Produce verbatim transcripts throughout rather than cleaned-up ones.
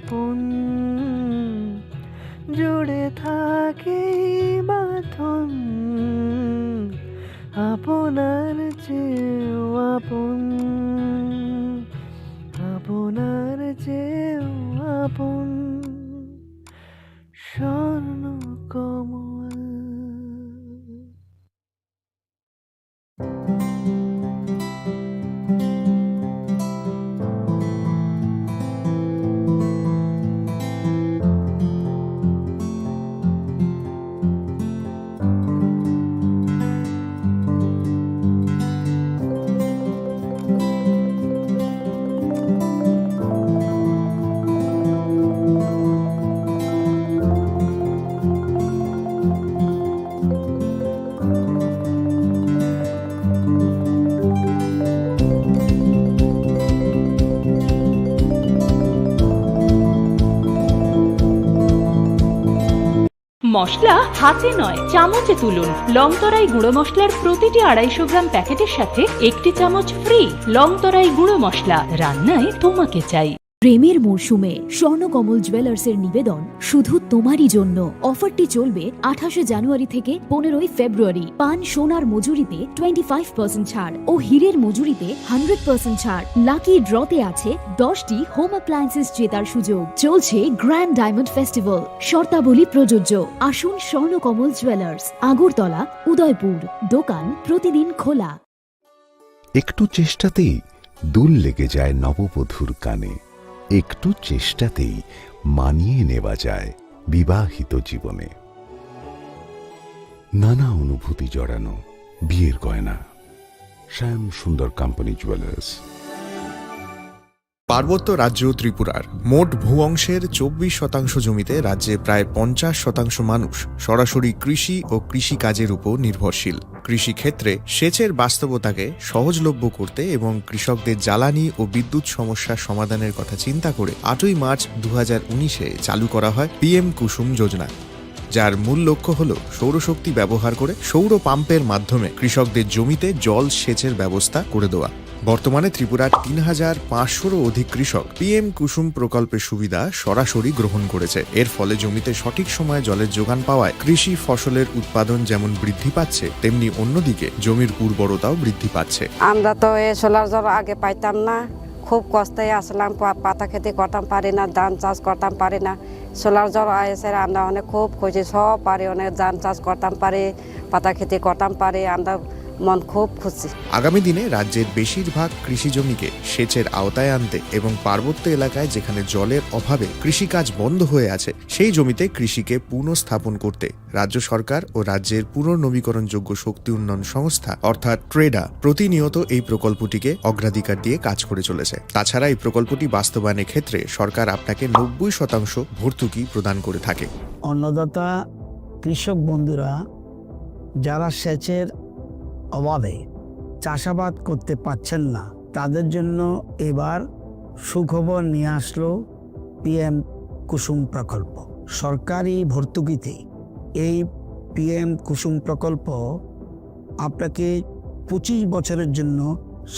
আপন, জুড়ে থাকে বাঁধন আপনার চেয়েও আপন, আপনার চেয়েও আপন স্বর্ণ কমল। মশলা হাতে নয়, চামচে তুলুন। লংতরাই গুঁড়ো মশলার প্রতিটি আড়াইশো গ্রাম প্যাকেটের সাথে একটি চামচ ফ্রি। লংতরাই গুঁড়ো মশলা, রান্নায় তোমাকে চাই। প্রেমের মরশুমে স্বর্ণকমল জুয়েলার্সের নিবেদন শুধু তোমারই জন্য। অফারটি চলবে আঠাশে জানুয়ারি থেকে পনেরোই ফেব্রুয়ারি। পান সোনার মজুরিতে টোয়েন্টি ফাইভ পার্সেন্ট ছাড় ও হীরের মজুরিতে হান্ড্রেড পার্সেন্ট ছাড়। লাকি ড্রতে আছে দশটি হোম অ্যাপ্লায়েন্সেস জেতার সুযোগ। চলছে গ্র্যান্ড ডায়মন্ড ফেস্টিভ্যাল, শর্তাবলী প্রযোজ্য। আসুন স্বর্ণকমল জুয়েলার্স, আগরতলা, উদয়পুর। দোকান প্রতিদিন খোলা। একটু চেষ্টাতেই দুল লেগে যায় নববধূর কানে। একটু চেষ্টাতেই মানিয়ে নেওয়া যায় বিবাহিত জীবনে। নানা অনুভূতি জড়ানো বিয়ের গয়না। শ্যাম সুন্দর কোম্পানি জুয়েলার্স। পার্বত্য রাজ্য ত্রিপুরার মোট ভূ অংশের চব্বিশ শতাংশ জমিতে রাজ্যে প্রায় পঞ্চাশ শতাংশ মানুষ সরাসরি কৃষি ও কৃষিকাজের উপর নির্ভরশীল। কৃষিক্ষেত্রে সেচের বাস্তবতাকে সহজলভ্য করতে এবং কৃষকদের জ্বালানি ও বিদ্যুৎ সমস্যার সমাধানের কথা চিন্তা করে আটই মার্চ দু হাজার উনিশে চালু করা হয় পিএম কুসুম যোজনা, যার মূল লক্ষ্য হল সৌরশক্তি ব্যবহার করে সৌর পাম্পের মাধ্যমে কৃষকদের জমিতে জল সেচের ব্যবস্থা করে দেওয়া। বর্তমানে ত্রিপুরার তিন হাজার পাঁচশোরও অধিক কৃষক পিএম কুসুম প্রকল্পের সুবিধা সরাসরি গ্রহণ করেছে। এর ফলে জমিতে সঠিক সময়ে জলের যোগান পাওয়ায় কৃষি ফসলের উৎপাদন যেমন বৃদ্ধি পাচ্ছে, তেমনি অন্যদিকে জমির উর্বরতাও বৃদ্ধি পাচ্ছে। আমরা তো এই সোলার জল আগে পাইতাম না, খুব কষ্টে আসলাম, পা-, পাতা খেতে করতাম পারি না, ধান চাষ করতাম পারি না। সোলার জল এসে আমরা অনেক খুব খুশি, সব পারি, অনেক ধান চাষ করতাম পারি, পাতা খেতে করতাম পারি, আমরা মন খুব খুশি। আগামী দিনে রাজ্যের বেশিরভাগ কৃষি জমিকে সেচের আওতায় আনতে এবং পার্বত্য এলাকায় যেখানে জলের অভাবে কৃষিকাজ বন্ধ হয়ে আছে, সেই জমিতে কৃষিকে পুনঃস্থাপন করতে রাজ্য সরকার ও রাজ্যের পুনর্নবীকরণযোগ্য শক্তি উন্নয়ন সংস্থা অর্থাৎ ট্রেডা প্রতিনিয়ত এই প্রকল্পটিকে অগ্রাধিকার দিয়ে কাজ করে চলেছে। তাছাড়া এই প্রকল্পটি বাস্তবায়নের ক্ষেত্রে সরকার আপনাকে নব্বই শতাংশ ভর্তুকি প্রদান করে থাকে। অন্নদাতা কৃষক বন্ধুরা যারা সেচের অভাবে চাষাবাদ করতে পারছেন না, তাদের জন্য এবার সুখবর নিয়ে আসলো পিএম কুসুম প্রকল্প। সরকারি ভর্তুকিতে এই পিএম কুসুম প্রকল্প আপনাকে পঁচিশ বছরের জন্য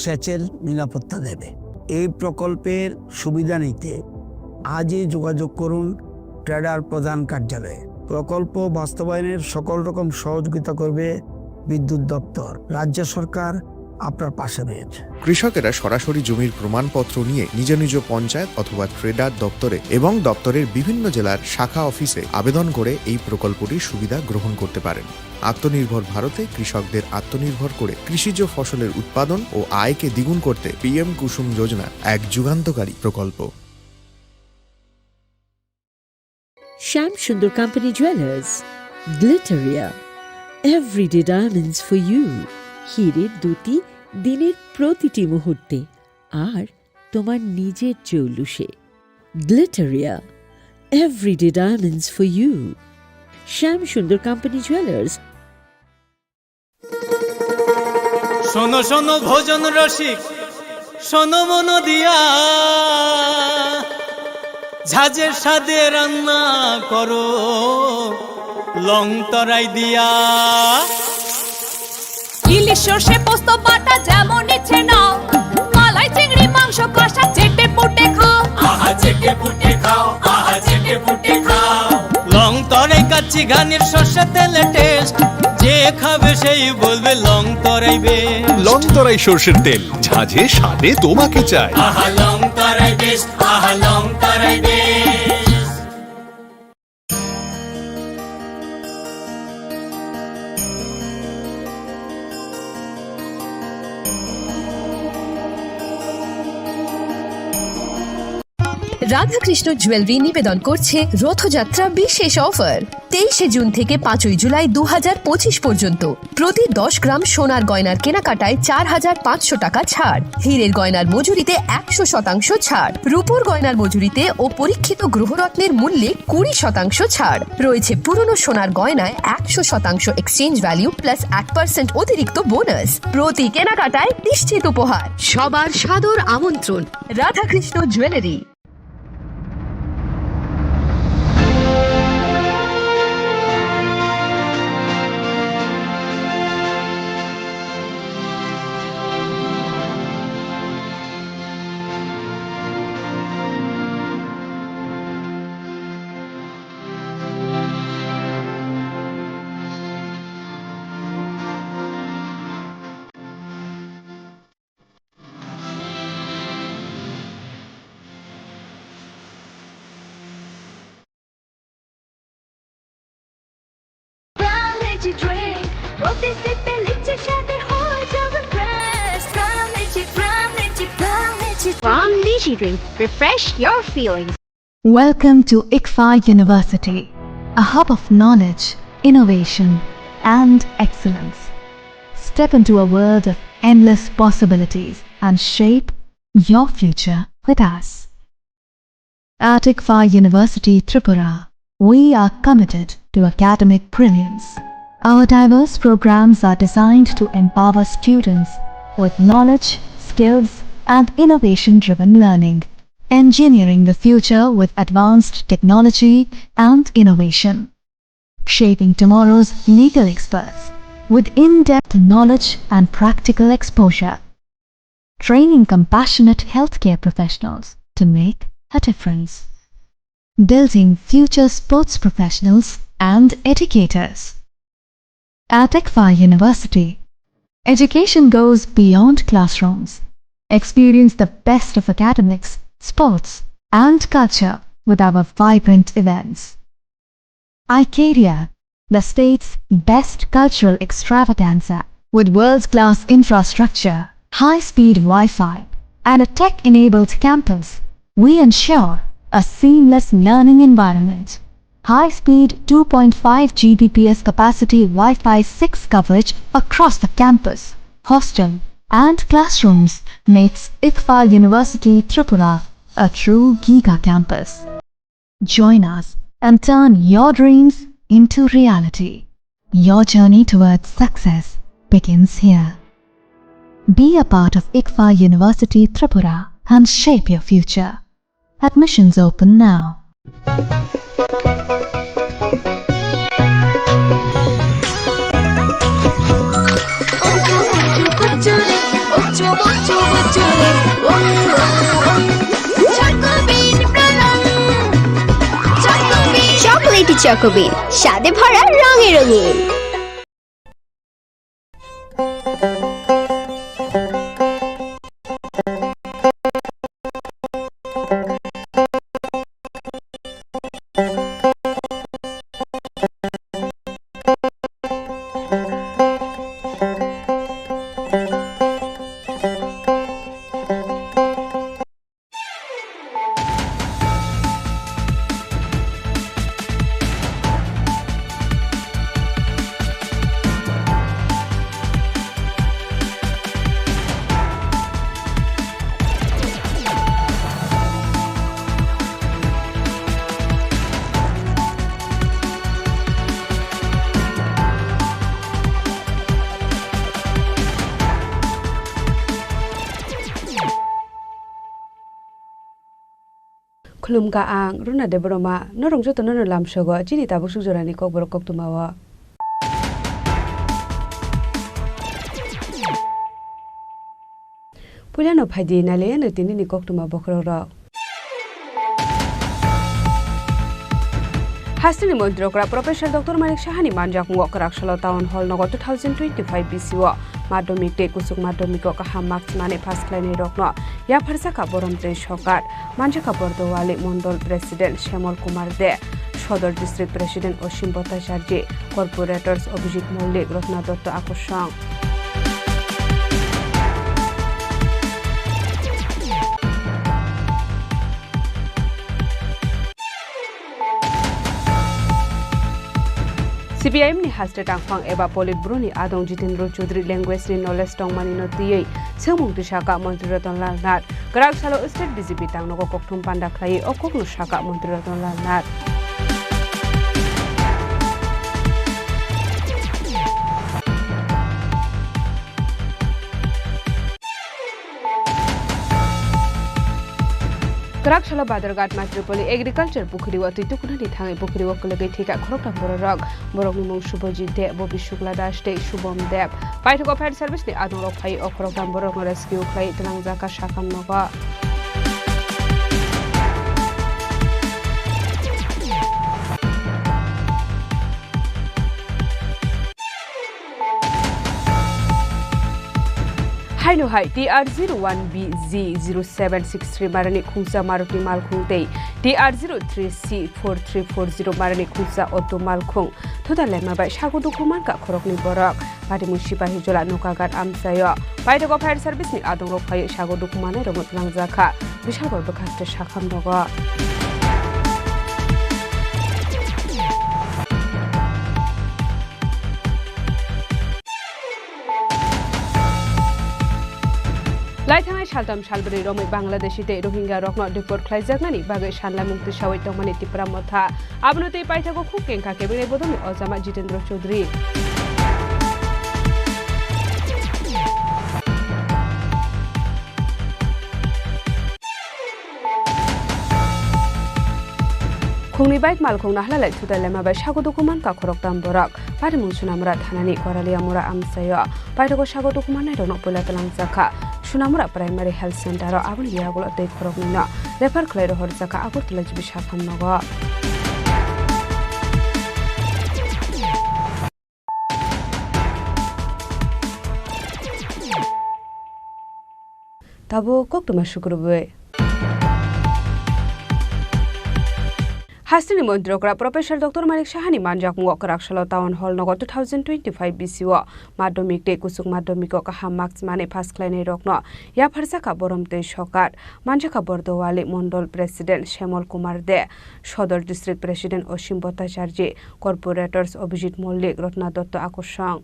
সেচের নিরাপত্তা দেবে। এই প্রকল্পের সুবিধা নিতে আজই যোগাযোগ করুন ট্রেডার প্রধান কার্যালয়ে। প্রকল্প বাস্তবায়নের সকল রকম সহযোগিতা করবে বিদ্যুৎ দপ্তর। রাজ্য সরকার আপনার পাশে রয়েছে। কৃষকেরা সরাসরি জমির প্রমাণপত্র নিয়ে নিজ নিজ পঞ্চায়েত অথবা ট্রেডার দপ্তরে এবং দপ্তরের বিভিন্ন জেলার শাখা অফিসে আবেদন করে এই প্রকল্পটির সুবিধা গ্রহণ করতে পারেন। আত্মনির্ভর ভারতে কৃষকদের আত্মনির্ভর করে কৃষিজ ফসলের উৎপাদন ও আয়কে দ্বিগুণ করতে পিএম কুসুম যোজনা এক যুগান্তকারী প্রকল্প। Shyam Sundar company jewellers, Glitteria, everyday diamonds for you. হীরের দ্যুতি দিনের প্রতিটি মুহূর্তে, আর তোমার নিজের জৌলুসে। Glitteria, everyday diamonds for you. Shyam Sundar company jewellers. শোনো শোনো ভোজন রসিক, শোনো মন দিয়া, ঝাঁঝের স্বাদে রান্না করো লং তরাই দিয়া। ইলিশ সর্ষে পোস্ত বাটা যেমন ইচ্ছে নাও, মালাই চিংড়ি মাংস কষা চেটে পুটে খাও। আহা চেটে পুটে খাও, আহা চেটে পুটে খাও। লং তরাই কাচ্চি ঘানির সর্ষে তেলে টেস্ট, যে খাবে সেই বলবে লং তরাই বেশ। লং তরাই সর্ষের তেল, ঝাঁঝে স্বাদে তোমাকে চাই। আহা লং তরাই বেশ, আহা লং তরাই বেশ। রাধাকৃষ্ণ জুয়েলারি নিবেদন করছে রথযাত্রা বিশেষ অফার। তেইশে জুন থেকে পাঁচই জুলাই দু হাজার পঁচিশ পর্যন্ত প্রতি দশ গ্রাম সোনার গয়নার কেনাকাটায় চার হাজার পাঁচশো টাকা ছাড়, হীরের গয়নার মজুরিতে একশো শতাংশ ছাড়, রূপোর গয়নার মজুরিতে ও পরীক্ষিত গ্রহরত্নের মূল্যে কুড়ি শতাংশ ছাড় রয়েছে। পুরনো সোনার গয়নায় একশো শতাংশ এক্সচেঞ্জ ভ্যালু প্লাস এক পার্সেন্ট অতিরিক্ত বোনাস। প্রতি কেনাকাটায় নিশ্চিত উপহার। সবার সাদর আমন্ত্রণ Radhakrishna jewellery. Prime Energy Drink, প্রতি সিপে লিচ্ছে সাথে হয়ে যাবে fresh. Prime Energy, Prime Energy, Prime Energy। Prime Energy Drink, refresh your feelings. Welcome to ICFAI University, a hub of knowledge, innovation, and excellence. Step into a world of endless possibilities and shape your future with us. At ICFAI University Tripura, we are committed to academic brilliance. Our diverse programs are designed to empower students with knowledge, skills, and innovation-driven learning, engineering the future with advanced technology and innovation, shaping tomorrow's legal experts with in-depth knowledge and practical exposure, training compassionate healthcare professionals to make a difference, building future sports professionals and educators. At ICFAI University, education goes beyond classrooms. Experience the best of academics, sports, and culture with our vibrant events. iCaria, the state's best cultural extravaganza, with world-class infrastructure, high-speed Wi-Fi, and a tech-enabled campus, we ensure a seamless learning environment. High-speed two point five G B P S capacity Wi-Fi six coverage across the campus, hostel, and classrooms makes ICFAI University Tripura a true giga campus. Join us and turn your dreams into reality. Your journey towards success begins here. Be a part of ICFAI University Tripura and shape your future. Admissions open now. Chocolatey Choco Bean, স্বাদে ভরা, রঙে রঙিন। Khulumkha ang Runa Debbarma, norok jotono no lamsogo chini tabuk suk jorani kokborok koktwmao. Puilano phaidi nailaiano tinini koktwma bokhorokrok. Hasteni montri okra Professor Doctor Manik Sahani manjakmungo kwraksalo Town Hall nogo two thousand twenty-five B C o madhyamik tei kuchuk madhyamiko kaham marks manwi pass khlainairokno yapharjakha Borom tei Sokat, manjakha Bordowali Mondol President Shyamol Kumar De, Sodor District President Osim Bhattacharjee, Corporators Abhijit Mollik, Ratna Dotto Akorsong. C P I M ni haste tangphang eba Politburo ni adong Jitendra Chaudhary language ni knowledge tongmani no twiwi swngmung twi sakha Montri Ratan Lal Nath. Kwrak salo state B J P tangnogo kokthum panda khlaiwi o kokno sakha Montri Ratan Lal Nath. Kwrak salo Badharghat Matripoli Agriculture Pukhiri o twi tukunani thangwi pukhiri o kwlwgwi thwikha khoroktham bororok. Borokni mung Subhajit Deb, Bobi Shukla Das tei Shubham Deb. Paithago Fire Service ni adongrok phaiwi o khoroktham bororokno rescue khlaiwi twlangjakha sakham nogo. Haino hai T R zero one B Z zero seven six three marani khungsa Maruti malkhung tei T R zero three C four three four zero marani khungsa auto malkhung thuda lema bai sago dukhu mankha khoroknwi borok. Patimung Sipahijola Nokagat amchaio. Paithago Fire Service ni adongrok phaiwi sago dukhu manairokno twlangjakha. Bishalpur bwkhaste sakham nogo. Laithangnai saltham salbrwi romwi Bangladeshi tei Rohingya rokno deport khlaijaknani bagwi sanlaimung twisawi tongmani Tipra Motha. Abono twi paithago khuk kengkha kebengni bodolni ojama Jitendra Chaudhary. Khungni bike malkhung nahlalai thutai lema bai sago dukhu mankha khoroktham borok. Patimung Sunamura thanani Koralia Mura amchaio. Paithago sago dukhu mannairokno puila twlangjakha Sunamura Primary Health Center o, aboni yagulo tei khoroknwino refer khlai rohorjakha Agartala G B sakham nogo. Tabuk koktwma sukrubwi. Hasteni montri okra Professor Doctor Manik Sahani manjakmungo kwraksalo Town Hall nogo two thousand twenty-five B C o madhyamik tei kuchuk madhyamiko kaham marks manwi pass khlainairokno yapharjakha Borom tei Sokat, manjakha Bordowali Mondol President Shyamol Kumar De, Sodor District President Osim Bhattacharjee, Corporators Abhijit Mollik, Ratna Dotto Akorsong.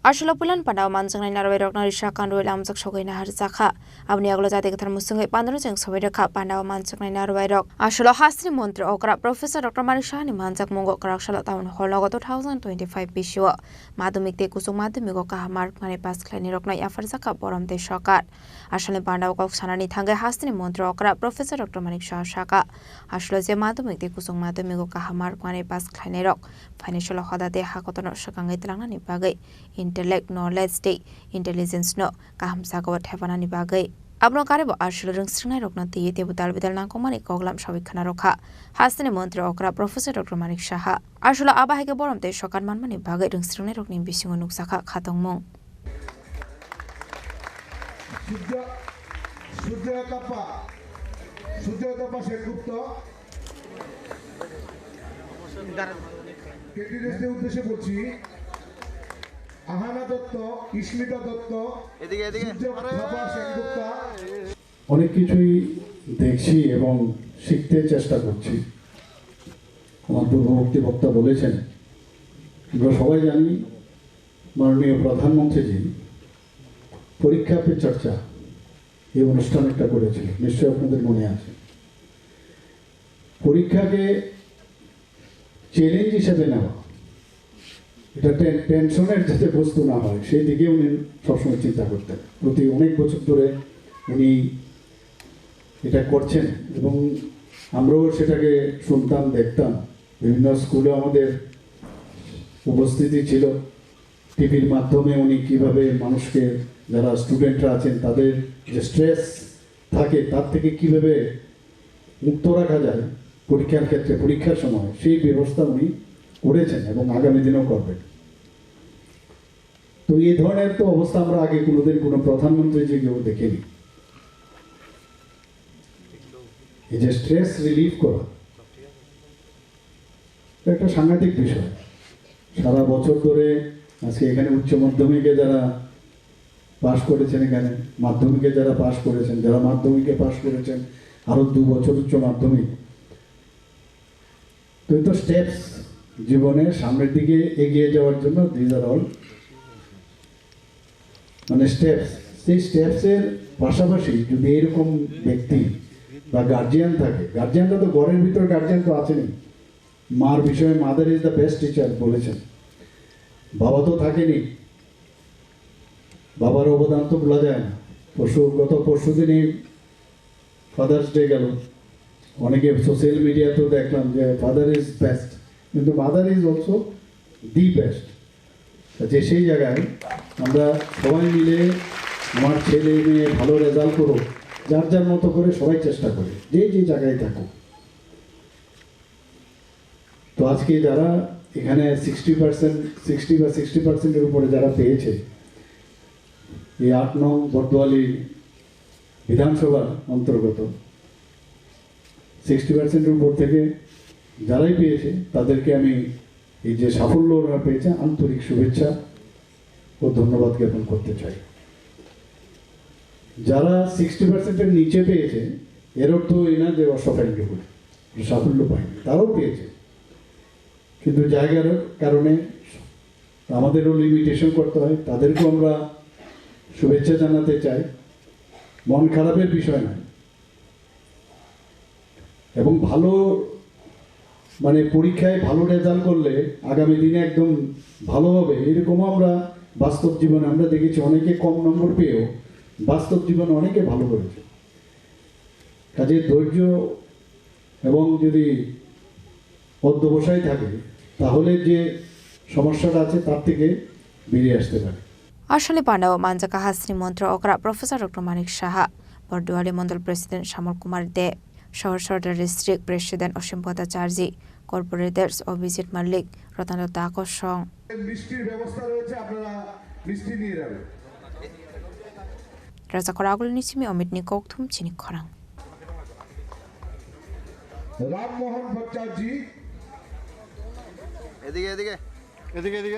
Aswk puilan pandao manjaknai narwai rokno risa kanrwi lamjak sogwi naharjakha. Aboni yagulo jati kwthar mwswngwi pandano cheng sogwi rwkha pandao manjaknai narwai rok. Aswk hasteni montri okra Professor Doctor Manik Sahani manjakmungo kwraksalo Town Hall nogo two thousand twenty-five B C o madhyamik tei kuchuk madhyamiko kaham mark manwi pass khlainai rokno yapharjakha Borom tei Sokat. Aswkni pandao kok sanani thangwi hasteni montri okra Professor Doctor Manik Saha sakha, aswk je madhyamik tei kuchuk madhyamiko kaham mark manwi pass khlainai rok phainai salo hoda tei hakotorno swkangwi twlangnani bagwi intellect, knowledge tei intelligence no kaham jagao thepanani bagwi. Abono karwibo aswk rwngsrwngnairokno twiwi teibo dal bidal nangkukmani koklam sawi khna rwkha hasteni montri okra Professor Doctor Manik Saha. Aswk abo hai khe Borom tei Sokat manmani bagwi rwngsrwngnairokni bisingo nukjakha khatungmung. Surya, Surya Tapa, Surya Tapa Sengupta. ক্যান্ডিডেটদের উদ্দেশ্যে বলছি, আহানা দত্ত, ইস্মিতা দত্ত, এদিকে, এদিকে। সূর্য আরে! থাপা সেনগুপ্তা। অনেক কিছুই দেখছি এবং শিখতে চেষ্টা করছি। আমার পূর্ববর্তী বক্তা বলেছেন, আমরা সবাই জানি মাননীয় প্রধানমন্ত্রীজি পরীক্ষা পে চর্চা এই অনুষ্ঠান একটা করেছিলেন, নিশ্চয়ই আপনাদের মনে আছে। পরীক্ষাকে চ্যালেঞ্জ হিসেবে নেওয়া, এটা টেন- টেনশনের যাতে বস্তু না হয়, সেই দিকে উনি সবসময় চিন্তা করতেন। প্রতি অনেক বছর ধরে উনি এটা করছেন এবং আমরাও সেটাকে শুনতাম, দেখতাম। বিভিন্ন স্কুলে আমাদের উপস্থিতি ছিল। টিভির মাধ্যমে উনি কিভাবে মানুষকে, যারা স্টুডেন্টরা আছেন, তাদের যে স্ট্রেস থাকে, তার থেকে কিভাবে মুক্ত রাখা যায় পরীক্ষার ক্ষেত্রে, পরীক্ষার সময়, সেই ব্যবস্থা উনি করেছেন এবং আগামী দিনেও করবেন। তো এই ধরনের তো অবস্থা আমরা আগে কোনোদিন কোনো প্রধানমন্ত্রী যে কেউ দেখিনি। এই যে স্ট্রেস রিলিফ করা, এটা একটা সাংঘাতিক বিষয়। সারা বছর ধরে আজকে এখানে উচ্চ মাধ্যমিকে যারা পাশ করেছেন, এখানে মাধ্যমিকে যারা পাশ করেছেন, যারা মাধ্যমিকে পাশ করেছেন, আরো দু বছর উচ্চ মাধ্যমিক, তো এই তো স্টেপস, জীবনে সামনের দিকে এগিয়ে যাওয়ার জন্য, দিজ আর অল মানে স্টেপস। সেই স্টেপসের পাশাপাশি যদি এরকম ব্যক্তি বা গার্জিয়ান থাকে, গার্জিয়ানরা তো ঘরের ভিতর, গার্জিয়ান তো আছেনই। মার বিষয়ে "Mother is the best teacher" বলেছেন। বাবা তো থাকেনি, বাবার অবদান তো ভোলা যায় না। পরশু, গত পরশু দিনই ফাদার্স ডে গেল। অনেকে সোশ্যাল মিডিয়াতেও দেখলাম যে "Father is best", কিন্তু "Mother is also the best". যে সেই জায়গায় আমরা সবাই মিলে আমার ছেলে মেয়ে ভালো রেজাল্ট করুক, যার যার মতো করে সবাই চেষ্টা করি, যে যে জায়গায় থাকুক। তো আজকে যারা এখানে সিক্সটি পার্সেন্ট, সিক্সটি বা সিক্সটি পার্সেন্টের উপরে যারা পেয়েছে, এই আট নং বর্দোয়ালি বিধানসভার অন্তর্গত সিক্সটি পার্সেন্টের উপর থেকে যারাই পেয়েছে, তাদেরকে আমি এই যে সাফল্য ওরা পেয়েছে, আন্তরিক শুভেচ্ছা ও ধন্যবাদ জ্ঞাপন করতে চাই। যারা সিক্সটি পার্সেন্টের নিচে পেয়েছে, এর অর্থ এই না যে অসাফল্য, সাফল্য পায়নি, তারাও পেয়েছে, কিন্তু জায়গার কারণে আমাদেরও লিমিটেশন করতে হয়। তাদেরকেও আমরা শুভেচ্ছা জানাতে চাই, মন খারাপের বিষয় নয়। এবং ভালো, মানে, পরীক্ষায় ভালো রেজাল্ট করলে আগামী দিনে একদম ভালো হবে, এরকমও আমরা বাস্তব জীবনে আমরা দেখেছি। অনেকে কম নম্বর পেয়েও বাস্তব জীবনে অনেকে ভালো করেছে। কাজে ধৈর্য এবং যদি অধ্যবসায় থাকে, তাহলে যে সমস্যাটা আছে, তার থেকে বেরিয়ে আসতে পারে। Aswkni pandao manjakha hasteni montri okra Professor Doctor Manik Saha, Borduali Mondol President Samol Kumar De, Sohor Sordar District President Osim Bhattacharjee, Corporators Abhijit Malik, Ratan Datta Kosong. মিষ্টির ব্যবস্থা রয়েছে, আপনারা মিষ্টি নিয়ে যাবেন। Rajakhor Agulni simi Omitni kokthum chini khorang. Rammohan ভট্টাচার্য। এদিকে, এদিকে। এদিকে, এদিকে।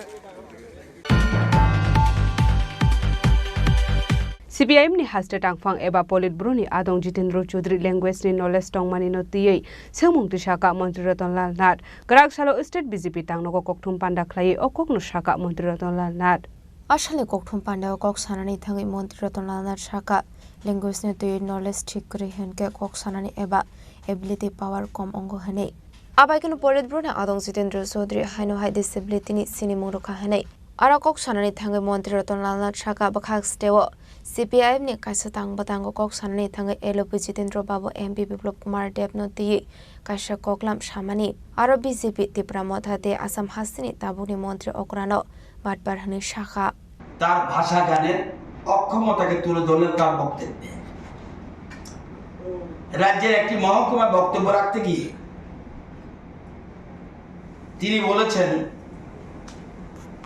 CPIM ni haste tangphang eba Politburo ni adong Jitendra Chaudhary language ni knowledge tongmani no twiwi swngmung twi sakha Montri Ratan Lal Nath. Kwrak salo state BJP tangnogo kokthum panda khlaiwi o kokno sakha Montri Ratan Lal Nath. Aswkni kokthum pandao kok sanani thangwi Montri Ratan Lal Nath sakha, language ni twiwi knowledge thik kwrwi hinkhe kok sanani eba ability power kom wngo hwnwi. Abaikhe no Politburo ni adong Jitendra Chaudhary haino hai disability ni sinimung rwkha hwnwi. Aro kok sanani thangwi Montri Ratan Lal Nath sakha, bwkhak steo CPIM ni kaisa tang bwtango kok sanani thangwi L O P Jitendra Babu, M P Biplab Kumar Deb no twiwi kaisa koklam samani. Aro BJP Tipra Motha tei Assam hasteni tabukni montri okrano batpar hwnwi sakha. তার ভাষা জ্ঞানের অক্ষমতাকে তুলে ধরলেন তার বক্তব্যে। রাজ্যের একটি মহকুমায় বক্তব্য রাখতে গিয়ে তিনি বলেছেন,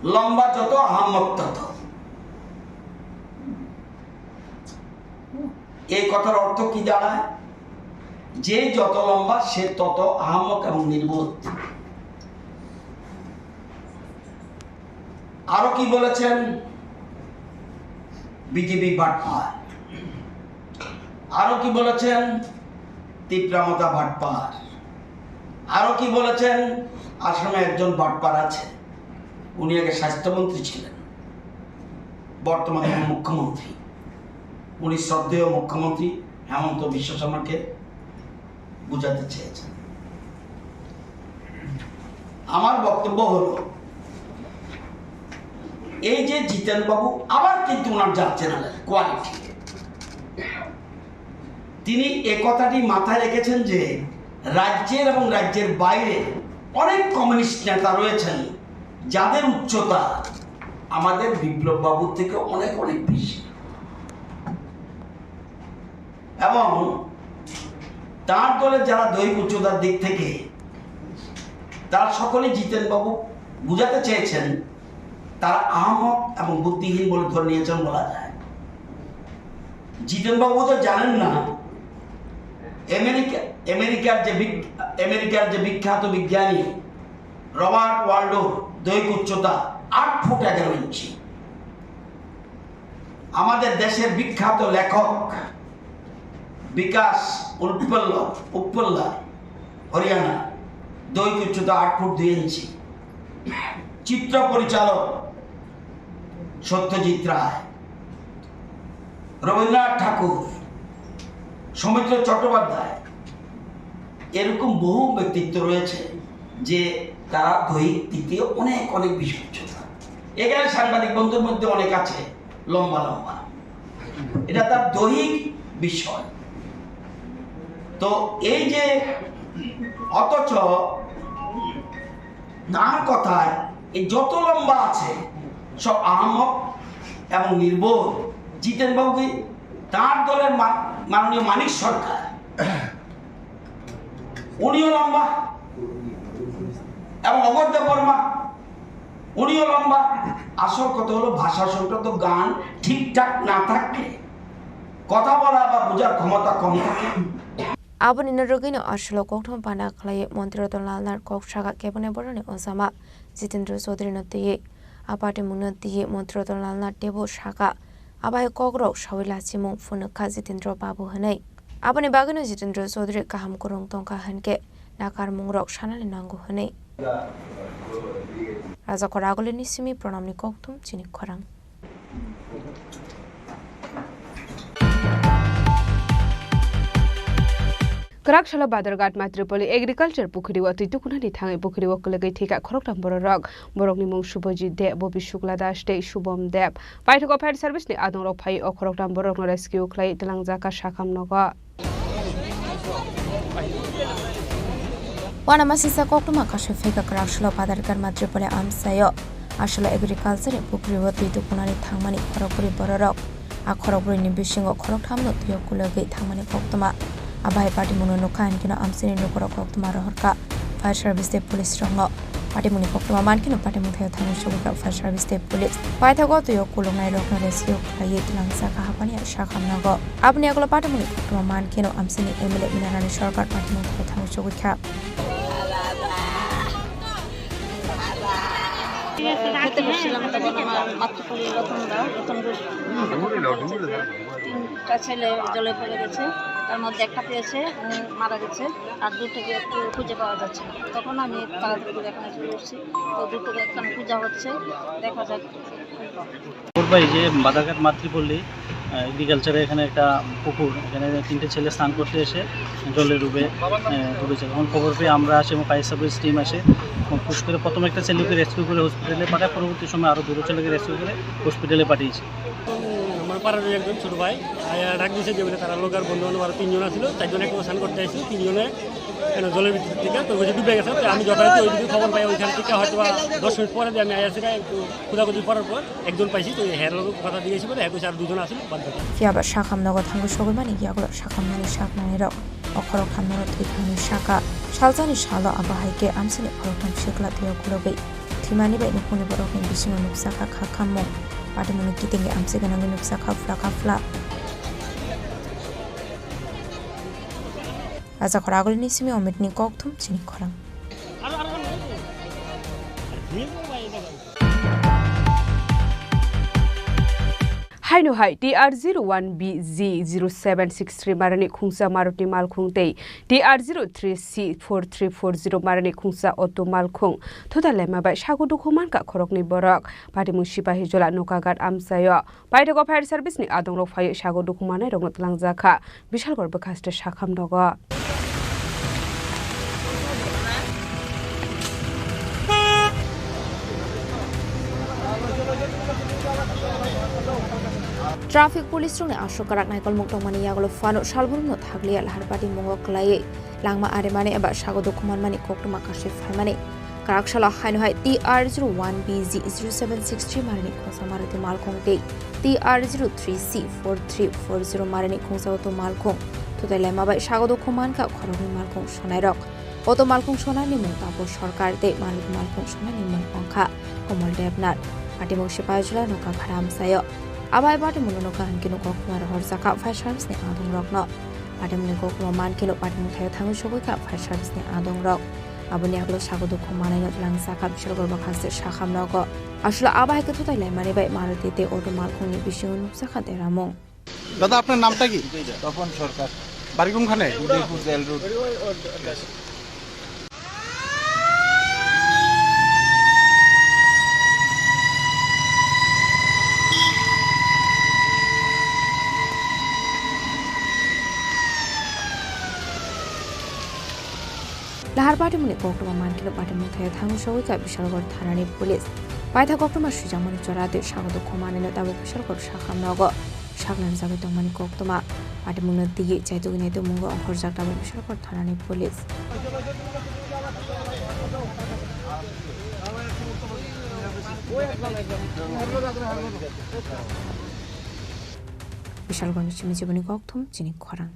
"লম্বা যত আহাম্মক তত।" এই কথার অর্থ কি দাঁড়ায়? যে যত লম্বা, সে তত আহাম্মক এবং নির্বোধ। আরো কি বলেছেন? বিজেপি বাটপার। আরো কি বলেছেন? তিপ্রামতা বাটপার। আরো কি বলেছেন? আসামে একজন বাটপার আছে, উনি আগে স্বাস্থ্যমন্ত্রী ছিলেন, বর্তমানে মুখ্যমন্ত্রী। উনি শ্রদ্ধেয় মুখ্যমন্ত্রী হিমন্ত বিশ্ব শর্মাকে বুঝাতে চেয়েছেন। আমার বক্তব্য হলো, এই যে জিতেন বাবু, আবার কিন্তু ওনার যাচ্ছে না কোয়ালিটি। তিনি এ কথাটি মাথায় রেখেছেন যে রাজ্যের এবং রাজ্যের বাইরে অনেক কমিউনিস্ট নেতা রয়েছেন, যাদের উচ্চতা আমাদের বিপ্লব বাবুর থেকে অনেক অনেক বেশি। এবং তার দলের যারা দৈহিক উচ্চতার দিক থেকে, তারা সকলেই জিতেন বাবু বুঝাতে চেয়েছেন তারা আহমক এবং বুদ্ধিহীন বলে ধরে নিয়েছেন বলা যায়। জিতেন বাবু তো জানেন না, আমেরিকা, আমেরিকার যে বিক-, আমেরিকার যে বিখ্যাত বিজ্ঞানী রবার্ট ওয়ালডোর দৈহিক উচ্চতা আট ফুট এগারো ইঞ্চি। আমাদের দেশের বিখ্যাত লেখক বিকাশ উপল্লা, উপল্লা, হরিয়ানা, দৈহিক উচ্চতা আট ফুট দুই ইঞ্চি। চিত্র পরিচালক সত্যজিৎ রায়, রবীন্দ্রনাথ ঠাকুর, সৌমিত্র চট্টোপাধ্যায়, এরকম বহু ব্যক্তিত্ব রয়েছে যে তারা দৈহিক দিক দিয়ে অনেক অনেক বেশি উচ্চতা। এখানে সাংবাদিক বন্ধুর মধ্যে অনেক আছে লম্বা লম্বা, এটা তার দৈহিক বিষয়। তো এই যে, অথচ তার কথায় এই যত লম্বা আছে সব আহমক এবং নির্বোধ। জিতেন বাবুকে তার দলের মা-, মাননীয় মানিক সরকার, উনিও লম্বা, এবং অমর দেববর্মা, উনিও লম্বা। আসল কথা হলো ভাষা সংক্রান্ত গান ঠিকঠাক না থাকলে কথা বলা বা বোঝার ক্ষমতা কম থাকে। Aboni norogwino aswlo koktwma bana khlaiwi Montri Ratan Lal Nath kok saka kebengni borokni ojama Jitendra Chaudhary no twiwi, a partimungno twiwi Montri Ratan Lal Nath teibo saka, abo hai kokrok sawi lachimung phunuk kha Jitendra Babu hwnwi. Aboni bagwino Jitendra Chaudhary kaham kwrwng tongkha hwnkhe nakarmungrok sanani nango hwnwi. Rajakhor Agulini simi Pranamni kokthum chini khorang. Kwrak salo Badharghat Matripoli Agriculture Pukhuri o twi tukunani thangwi pukhuri o kwlwgwi thwikha khoroktham bororok. Borokni mung Subhajit De, Bobi Shukla Das tei Shubham Deb. Paithago Fire Service ni adongrok phaiwi o khoroktham bororokno rescue khlaiwi twlangjakha sakham nogo. Uanamasingcha koktwma kasui phika kwrak salo Badharghat Matripoli amchaio aswlo agriculture ni pukhuri o twi tukunani thangmani khorokbrwi bororok. A khorokbrwini bisingo khorokthamno twi o kulogwi thangmani koktwma. Abo hai patimungno nukha hinkhe no amchaini lukurok koktwma rohorkha fire service tei police rokno. Patimungni koktwma mankheno patimung thaio thangwi sogwikha fire service tei police. Paithago twi o kuluknairokno rescue khlaiwi twlangjakha haphani sakham nogo. Aboni yagulo patimungni koktwma mankheno amchaini M L A Minarani Sarkar patimung thaio thangwi sogwikha. খেতে বসছিলাম, তখন আমার মাতৃপল্লী রতন দা, রতন ঘোষ, তিনটা ছেলে জলে পড়ে গেছে, তার মধ্যে একটা পেয়েছে, উনি মারা গেছে, আর দুটোকে একটু খুঁজে পাওয়া যাচ্ছে না। তখন আমি তাড়াতাড়ি করে এখানে চলে এসেছি, তো দুটোকে এখানে খোঁজা হচ্ছে, দেখা যাক। খবর পাই যে বাদারঘাট মাতৃপল্লী, আহ, এগ্রিকালচারে এখানে একটা পুকুর, এখানে তিনটে ছেলে স্নান করতে এসে জলে ডুবে, আহ, ডুবেছে। তখন খবর পেয়ে আমরা আসি এবং ফায়ার সার্ভিস টিম আসে এবং পুশ করে প্রথমে একটা ছেলেকে রেস্কিউ করে হসপিটালে পাঠায়, পরবর্তী সময় আরও দুটো ছেলেকে রেস্কিউ করে হসপিটালে পাঠিয়েছি। আমার পাড়ার একজন ছোট ভাই আয়া ডাক দিছে যে বলে তারা লোক আর বন্ধু বান্ধব আরো তিনজন আছিল, চারজন একসাথে স্নান করতে আসছিল, তিনজনে কেন জলের ভিতর থেকে তো ওই যে ডুবে গেছে। তো আমি যথারীতি ওইদিকে খবর পাই, ওইখান থেকে হয়তো বা দশ মিনিট পরে যে আমি আয়া সেটা একটু খোঁজাখুঁজি করার পর একজন পাইছি, তো হের লোক কথা দিয়েছি বলে এক আর দুজন আছিল বাদ বাকি। Phiya ba sakham nogo thangwi sogwi mani yagulo sakhamnani saknanirok o khorok thamnano thwi thangni saka. Salsani salo abo hai khe amchaini khorok tham sikla twiyo kulogwi thwimani bai nukhungni borokni bisingo nukjakha kha khammung. Patimungni kitingwi amchai gwnangwi nukjakha phla kha phla. Rajakhor Agulini simi Omitni kokthum chini khorang. Haino hai T R zero one B Z zero seven six three marani khungsa Maruti malkhung tei T R zero three C four three four zero marani khungsa auto malkhung thuda lema bai sago dukhu mankha khoroknwi borok. Patimung Sipahijola Nokaghat amchaio. Paithago fire service ni adongrok phaiwi sago dukhu manai rokno twlangjakha Bishalgarh bwkhaste sakham nogo. Traffic police rokni aswk kwrak naikolmung tongmani yagulo phano salbrumno thakliya Laharpati mungo kwlaiwi langma arimani eba sago dukhu manmani koktwma kasui phaimani. Kwrak salo haino hai T R zero one B G zero seven six three marini khungsa Maruti malkhung tei T R zero three C four three four zero marini khungsa auto malkhung thutai laima bai sago dukhu mankha khoroknwi malkhung sonairok. Auto malkhung sonani mung Tapo Sarkar tei Maruti malkhung sonani mung wngkha Komol Debnath. Patimung Sipahijala Nokha Khara amsaio. Abai patimungno nokha hinkhe koktwma rohorjakha fire service ni adongrokno. Patimungni koktwma mankhe patimung thaio thangwi sogwikha fire service ni adongrok. Aboni yagulo sago dukhu manaino twlangjakha Bishalgarh bakhaste sakham nogo. Aswk abo hai khe thutai laimani bai Maruti tei auto malkhungni bisingo nukjakha deramung. দাদা, আপনার নামটা কি? তপন সরকার। বাড়ি কোনখানে? Udaipur jail road. Lahar patimungni koktwma mankhe patimung thaio thangwi sogwikha Bishalgarh thanani police. Paitha koktwma swijakmani jora tei sago dukhu manaino tabuk Bishalgarh sakham nogo saknarjagwi tongmani koktwma. Patimungno twiwi chaitugwi naitukmungo ongkhorjak tabuk Bishalgarh thanani police. Bishalgarhni simi jiboni kokthum chini khorang.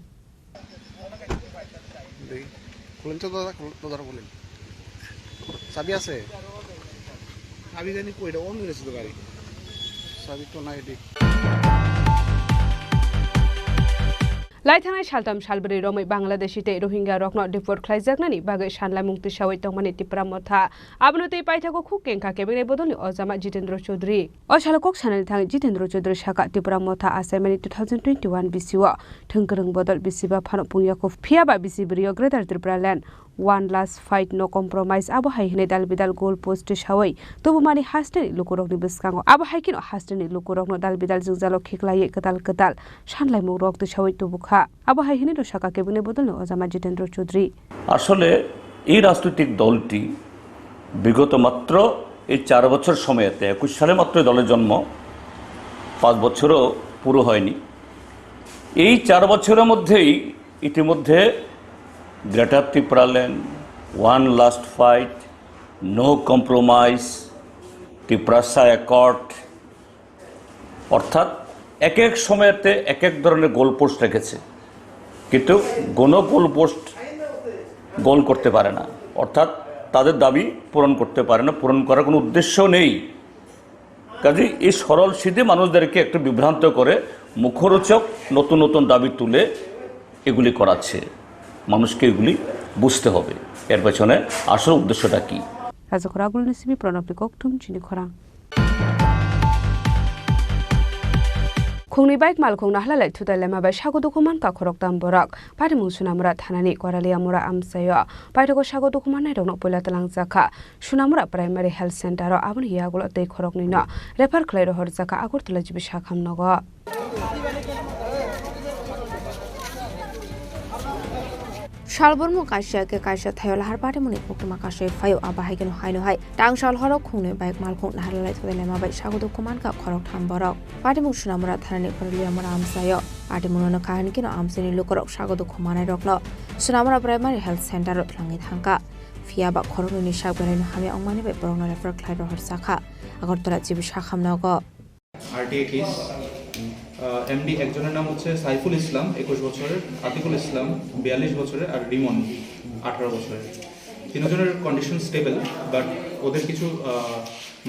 দেখি, খুলেন তো দাদা, খুল-, দরজাটা খুলেন। চাবি আছে? চাবি জানি কই, এটা অন হয়ে গেছে তো গাড়ি। চাবি তো নাই, এটি। Lai thangnai saltham salbrwi romwi Bangladeshi tei Rohingya rokno deport khlaijaknani bagwi sanlaimung tisawi tongmani Tipra Motha. Abono tei paithago khuk kengkha kebengni bodolni ojama Jitendra Chaudhary. O salo kok sanani thangwi Jitendra Chaudhary saka, Tipra Motha achaimani two thousand twenty-one bisio thwngkwrwng bodol bisiba phano pungya kho, phiyaba bisi bwrwio Greater Tripura Land, one last fight, no compromise, abo hai hwnwi dal bidal goal post tisawi tubumani hasteni lukurokni bwskango. Abo hai kheno hasteni lukurokno dal bidal jwngjalo khiklaiwi kwtal kwtal sanlaimung rok tisawi tubukha. Abo hai hwnwi no saka kebengni bodolni ojama Jitendra Chaudhary. আসলে এই রাজনৈতিক দলটি বিগত মাত্র এই চার বছর সময়তে, একুশ সালে মাত্র এই দলের জন্ম, পাঁচ বছরও পুরো হয়নি। এই চার বছরের মধ্যেই ইতিমধ্যে greater Tripuraland, one last fight, no compromise, Tiprasa accord, অর্থাৎ এক এক সময়তে এক এক ধরনের গোল পোস্ট রেখেছে, কিন্তু কোনো গোল পোস্ট গোল করতে পারে না, অর্থাৎ তাদের দাবি পূরণ করতে পারে না, পূরণ করার কোনো উদ্দেশ্য নেই। কাজেই এই সরল সিধে মানুষদেরকে একটু বিভ্রান্ত করে মুখরোচক নতুন নতুন দাবি তুলে এগুলি করাচ্ছে। মানুষকে এগুলি বুঝতে হবে, এর পেছনে আসল উদ্দেশ্যটা কী। Rajakhor Agulni simi Pranabni kokthum chini khorang. Khungni bike malkhung nahalalai thutai lema bai sago dukhu mankha khoroktham borok. Patimung Sunamura thanani Koralia mura amchaio. Paithago sago dukhu mannairokno puila twlangjakha Sunamura Primary Health Center o, aboni yagulo tei khoroknwino refer khlai rohorjakha Agartala G B sakham nogo. Salbormo kaisa khe kaisa thaio lahar patimungni koktwma kasui phaio, abo hai kheno haino hai tangsal horo khungnwi bike malkhung naharlai thutai lema bai sago dukhu mankha khoroktham borok. Patimung Sunamura thanani Koralia mura amchaio. Patimungno nokha hinkhe no amchaini lukurok sago dukhu manairokno Sunamura Primary Health Center o twlangwi thangkha. Phiya ba khoroknwini sak belaino hamya wngmani bai borokno refer khlai rohorjakha Agartala G B sakham nogo. RTI case. আহ, MD একজনের নাম হচ্ছে সাইফুল ইসলাম, একুশ বছরের, আতিকুল ইসলাম, বিয়াল্লিশ বছরের, আর রিমন, আঠারো বছরের। তিনজনের কন্ডিশন স্টেবল, বাট ওদের কিছু, আহ,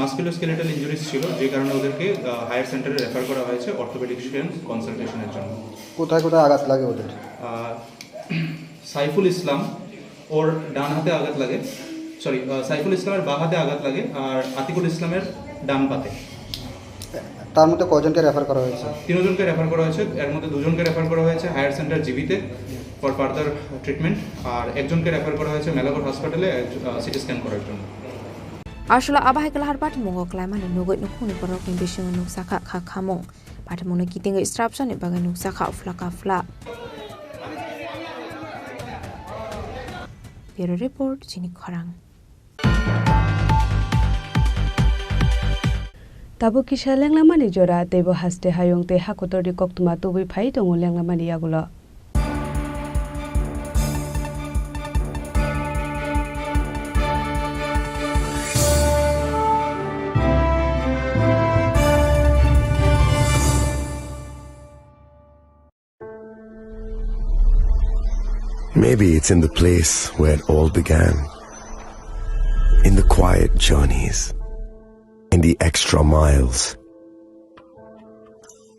মাসকুলোস্কেলেটাল ইনজুরিজ ছিল, যে কারণে ওদেরকে, আহ, হায়ার সেন্টারে রেফার করা হয়েছে অর্থোপেডিক্সিয়ান কনসালটেশনের জন্য। কোথায় কোথায় আঘাত লাগে ওদের? আহ, সাইফুল ইসলাম, ওর ডান হাতে আঘাত লাগে, সরি, আহ, সাইফুল ইসলামের বাঁ হাতে আঘাত লাগে আর আতিকুল ইসলামের ডান পাতে। তার মধ্যে কয়জনকে রেফার করা হয়েছে? তিনজনকে রেফার করা হয়েছে, এর মধ্যে দুজনকে রেফার করা হয়েছে হায়ার সেন্টার জিবিতে ফর ফার্দার ট্রিটমেন্ট, আর একজনকে রেফার করা হয়েছে মেলাগড় হসপিটালে, আহ, সিটি স্ক্যান করার জন্য। Aswla abo hai khe lahar patimungo kwlaimani nugwi nukhungni borokni bisingo nukjakha kha khamung. Patimungno kitingwi srapjani bagwi nukjakha phla ka phla. Bureau Report, chini khorang. Tabuk kisa lenglamani jora, teibo haste hayung tei hakotorni koktwma tubui phai tongo lenglamani yagulo. Maybe it's in the place where it all began. In the quiet journeys, in the extra miles,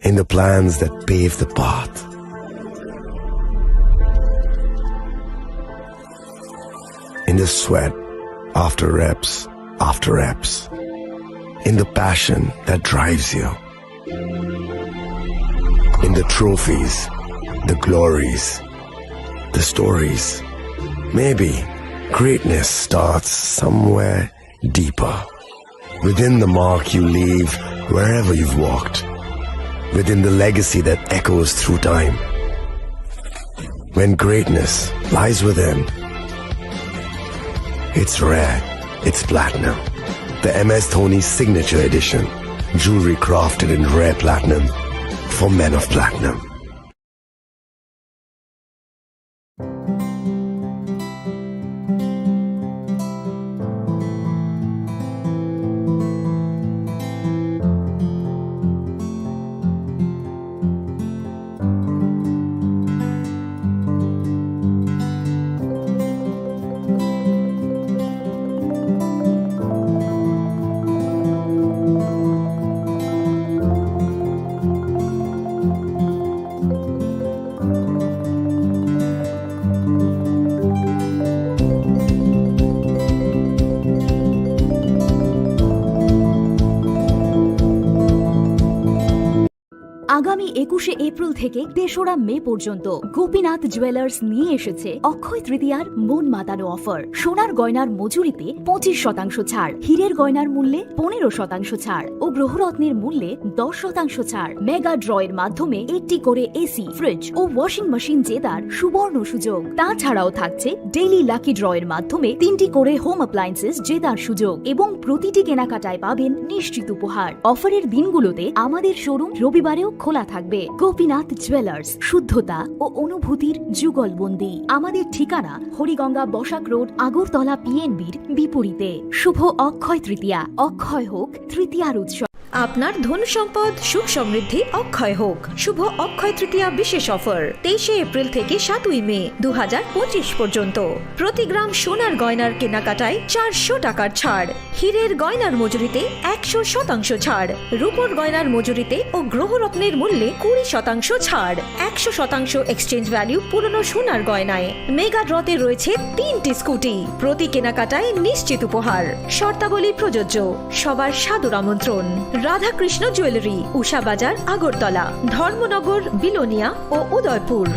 in the plans that pave the path, in the sweat after reps after reps, in the passion that drives you. In the trophies, the glories, the stories. Maybe greatness starts somewhere deeper. Within the mark you leave wherever you've walked. Within the legacy that echoes through time. When greatness lies within, it's rare, it's platinum. The M S Dhoni Signature Edition. Jewelry crafted in rare platinum for men of platinum. আগামী একুশে এপ্রিল থেকে তেসরা মে পর্যন্ত গোপীনাথ জুয়েলার্স নিয়ে এসেছে অক্ষয় তৃতীয়ার মন মাতানো অফার। সোনার গয়নার মজুরিতে পঁচিশ শতাংশ ছাড়, হীরের গয়নার মূল্যে পনেরো শতাংশ ছাড় ও গ্রহরত্নের মূল্যে দশ শতাংশ ছাড়। মেগা ড্র এর মাধ্যমে একটি করে এসি, ফ্রিজ ও ওয়াশিং মেশিন জেতার সুবর্ণ সুযোগ। তাছাড়াও থাকছে ডেইলি লাকি ড্র এর মাধ্যমে তিনটি করে হোম অ্যাপ্লায়েন্সেস জেতার সুযোগ এবং প্রতিটি কেনাকাটায় পাবেন নিশ্চিত উপহার। অফারের দিনগুলোতে আমাদের শোরুম রবিবারেও খোলা থাকবে। গোপীনাথ জুয়েলার্স, শুদ্ধতা ও অনুভূতির যুগলবন্দি। আমাদের ঠিকানা হরিগঙ্গা বসাক রোড, আগরতলা পিএনবির বিপরীতে। শুভ অক্ষয় তৃতীয়া, অক্ষয় হোক তৃতীয়ার উৎসব। আপনার ধন সম্পদ সুখ সমৃদ্ধি অক্ষয় হোক। শুভ অক্ষয় তৃতীয়া বিশেষ অফার, তেইশে এপ্রিল থেকে সাতই মে দু হাজার পঁচিশ পর্যন্ত। প্রতি গ্রাম সোনার গয়নার কেনাকাটায় চারশো টাকার ছাড়, হীরের গয়নার মজুরিতে একশো শতাংশ ছাড়, রূপোর গয়নার মজুরিতে ও গ্রহরত্নের মূল্যে কুড়ি শতাংশ ছাড়, একশো শতাংশ এক্সচেঞ্জ ভ্যালু পুরনো সোনার গয়নায়। মেগা ড্রতে রয়েছে তিনটি স্কুটি। প্রতি কেনাকাটায় নিশ্চিত উপহার। শর্তাবলী প্রযোজ্য। সবার সাদর আমন্ত্রণ। রাধাকৃষ্ণ জুয়েলারি, উষা বাজার, আগরতলা, ধর্মনগর, বিলোনিয়া ও Udaipur.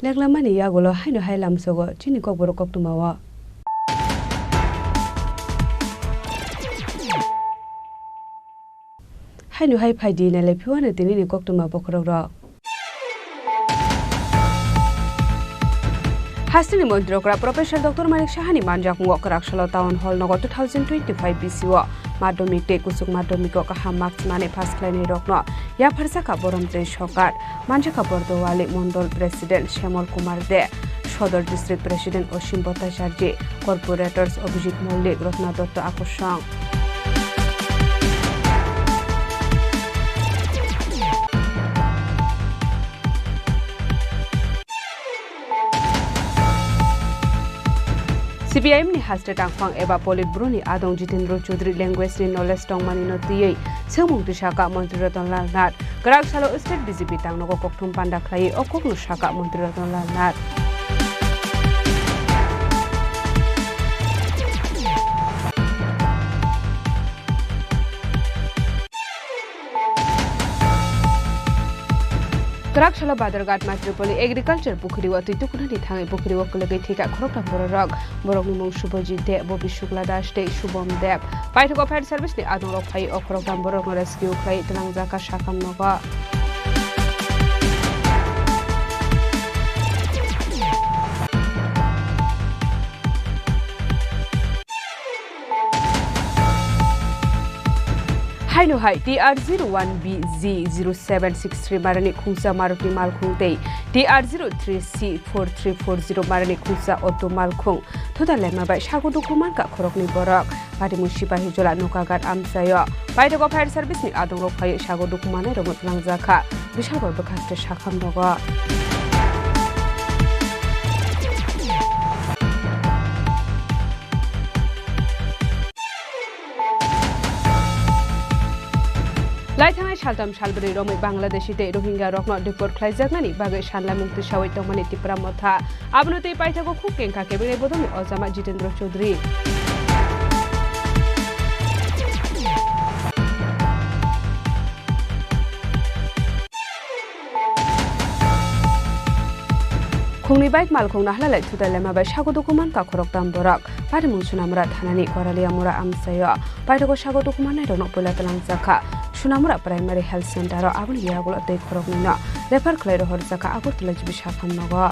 Leklamani yagulo haino hai lamsogo chini kokborok koktwmao. Haino hai phaidi nailai phiwano tinini koktwma bokhorokrok. Hasteni montri okra Professor Doctor Manik Sahani manjakmungo kwraksalo Town Hall nogo two thousand twenty-five B C o madhyamik tei kuchuk madhyamiko kaham marks mani pass khlainairokno yapharjakha Borom Tei Sokar. Manjakha Bordowali Mondol President Shyamol Kumar De, Sodor District President Osim Bhattacharjee, Corporators Abhijit Mollik, Ratna Dotto Akosong. C P I M ni haste tangphang eba Politburo ni adong Jitendra Chaudhary language ni knowledge tongmani no twiwi swngmung twi sakha Montri Ratan Lal Nath. Kwrak salo state B J P tangnogo kokthum panda khlaiwi o kokno sakha Montri Ratan Lal Nath. Kwrak salo Badharghat Matripoli Agriculture Pukhuri o twi tukunani thangwi pukhuri o kwlwgwi thwikha khoroktham bororok. Borokni mung Subhajit Deb, Bobi Shukla Das tei Shubham Deb. Paithago Fire Service ni adongrok phai o khoroktham borokno rescue khlai twlangjakha sakham nogo. Haino hai T R zero one B Z zero seven six three marani khungsa Maruti malkhung tei T R zero three C four three four zero marani khungsa auto malkhung thuda lema bai sago dukhu mankha khoroknwi borok. Patimung Sipahijola Nokaghat amchaio. Paithago Fire Service ni adongrok phaiwi sago dukhu manai rokno twlangjakha. Bishalgor bwkhaste sakham nogo. Lai thangnai saltham salbrwi romwi Bangladeshi tei Rohingya rokno deport khlaijaknani bagwi sanlaimung tisawi tongmani Tipra Motha. Abono tei paithago khuk kengkha kebengni bodolni ojama Jitendra Chaudhary. Khungni bike malkhung nahalalai thutai lema bai sago dukhu mankha khoroktham borok. Patimung Sunamura thanani Koralia mura amchaio. Paithago sago dukhu mannairokno puila twlangjakha Sunamura Primary Health Center o, aboni yagulo tei khoroknwino refer khlai rohorjakha Agartala G B sakham nogo.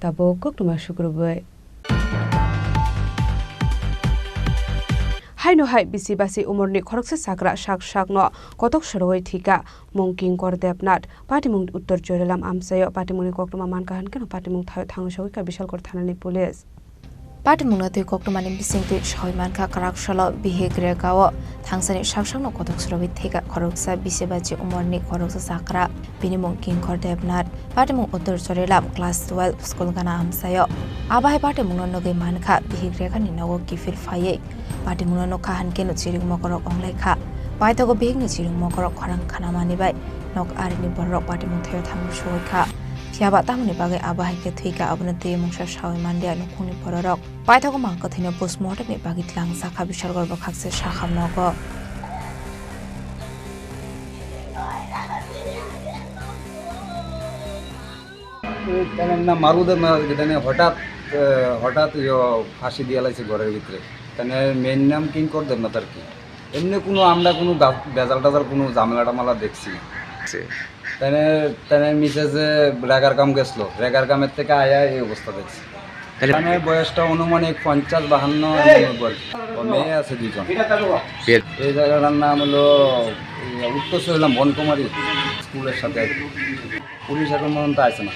Tabuk koktwma sukrubwi. Haino hai bisi basi umorni khoroksa chakra sak sakno kotok sorowi thwikha mung Kinkor Debnath. Patimung Uttor Chorilam amchaio. Patimungni koktwma mankha hwnkhe no patimung thaio thangwi sogwikha Bishalgor thanani police. Patimungno twi koktwmani bisingtwi soi mankha, kwrak salo bihik rega o thangsani sak sakno kotok sorowi thwikha khoroksa bisi baji umorni khoroksa chakra, bini mung Kinkor Debnath. Patimung Uttor Chorilam class twelve school gana amchaio. Abo hai patimungno nugwi mankha bihik regani nogo kiphil phaiwi. Patimungno nukha hwnkhe no chiring mokorok onglaikha. Paithago bihikni chiring mokorok khorang khanamani bai nok arini bororok patimung thaio thangwi sogwikha. Phiyaba tamoni bagwi abo hai khe thwikha, abono twi mungsa sawi manliya nukhungni bororok. Paithago mang kwthwino postmortemni bagwi tlangjak kha Bishalgor bwkhakse sakham nogo. তাহলে না মারু দেব না, এটা নিয়ে হঠাৎ, আহ, হঠাৎ ইয়ে ফাঁসি দিয়ে লাইছে ঘরের ভিতরে। তাহলে মেয়ের নাম কিঙ্কর দেবনাথ আর কি। এমনি কোনো আমরা কোনো গা-, ভেজাল টেজাল কোনো ঝামেলা টামেলা দেখছি না। জি। তাহলে, তাহলে মিসেসে রেগার কাম গেছিল, রেগার কামের থেকে আয়া এই অবস্থা দেখছি। তাহলে মানে বয়সটা অনুমানিক পঞ্চাশ বাহান্ন এমন বয়স। ও মেয়ে আছে দুজন। বিয়ে এই জায়গাটার নাম হলো, এই উত্তর সরিলাম বনকুমারী স্কুলের সাথে। পুলিশ এখন পর্যন্ত আসে না।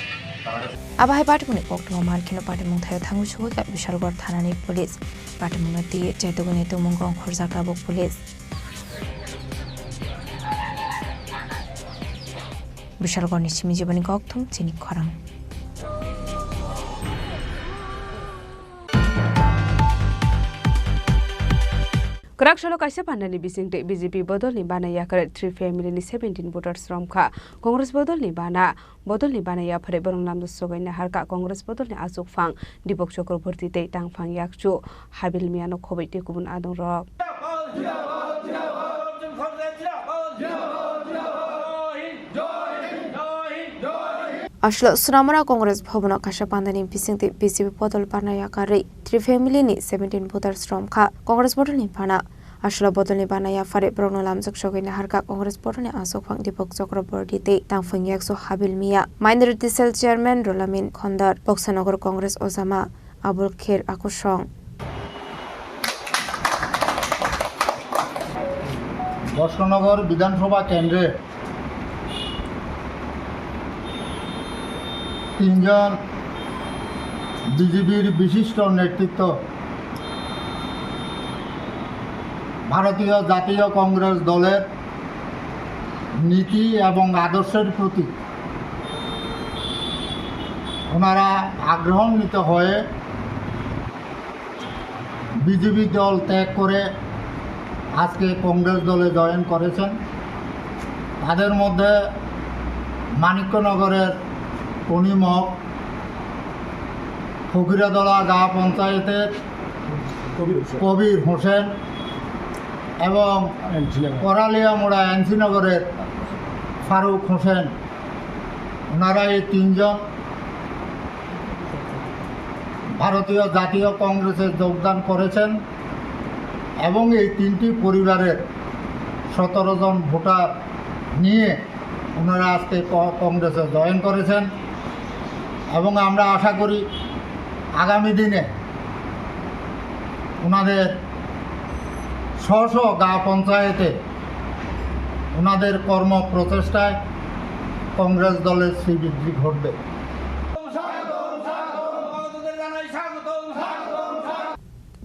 Abo hai patimungni koktwma mankhe no patimung thaio thangwi sogwikha Bishalgor thanani police. Patimungno twi chaituguni tongmung ongkhorjak tabuk police. Bishalgorni simi jiboni kokthum chini khorang. Kwrak salo kaisa pandani bisingtwi B J P bodolni bana yakarwi three family ni seventeen voters romkha. Congress bodolni bana, bodolni bana yaphare borok lamjak sogaina harkha Congress bodolni achukphang Dipok Chakraborty tei tangphang yakchu Habil Miano khoboi tei kubun adongrok. Aswk Sunamura Congress Bhavan o kaisa pandani bisingtwi B J P bodol bana yakarwi three family ni seventeen voters romkha Congress bodolni bana. Aswk bodolni bana yaphare borokno lamjak sogwi naharkha Congress bodolni achukphang Dipok Chakraborty tei tangphang yakchu Habil Mia, Minority Cell Chairman Rolamin Khondar, Boksanagar Congress ojama Abul Kher Akusong. Boxanagar বিধানসভা কেন্দ্রে তিনজন বিজেপির বিশিষ্ট নেতৃত্ব ভারতীয় জাতীয় কংগ্রেস দলের নীতি এবং আদর্শের প্রতি ওনারা আগ্রহান্বিত হয়ে বিজেপি দল ত্যাগ করে আজকে কংগ্রেস দলে জয়েন করেছেন। তাদের মধ্যে মানিক্যনগরের কনিমক ফকিরাতলা গাঁও পঞ্চায়েতের কবির হোসেন। কবির হোসেন এবং এনসি নগর। করালিয়ামুড়া এনসি নগরের ফারুক হোসেন, ওনারা এই তিনজন ভারতীয় জাতীয় কংগ্রেসে যোগদান করেছেন এবং এই তিনটি পরিবারের সতেরো জন ভোটার নিয়ে ওনারা আজকে ক-, কংগ্রেসে জয়েন করেছেন এবং আমরা আশা করি আগামী দিনে ওনাদের স্ব স্ব গাঁও পঞ্চায়েতে ওনাদের কর্ম প্রচেষ্টায় কংগ্রেস দলের শ্রীবৃদ্ধি ঘটবে।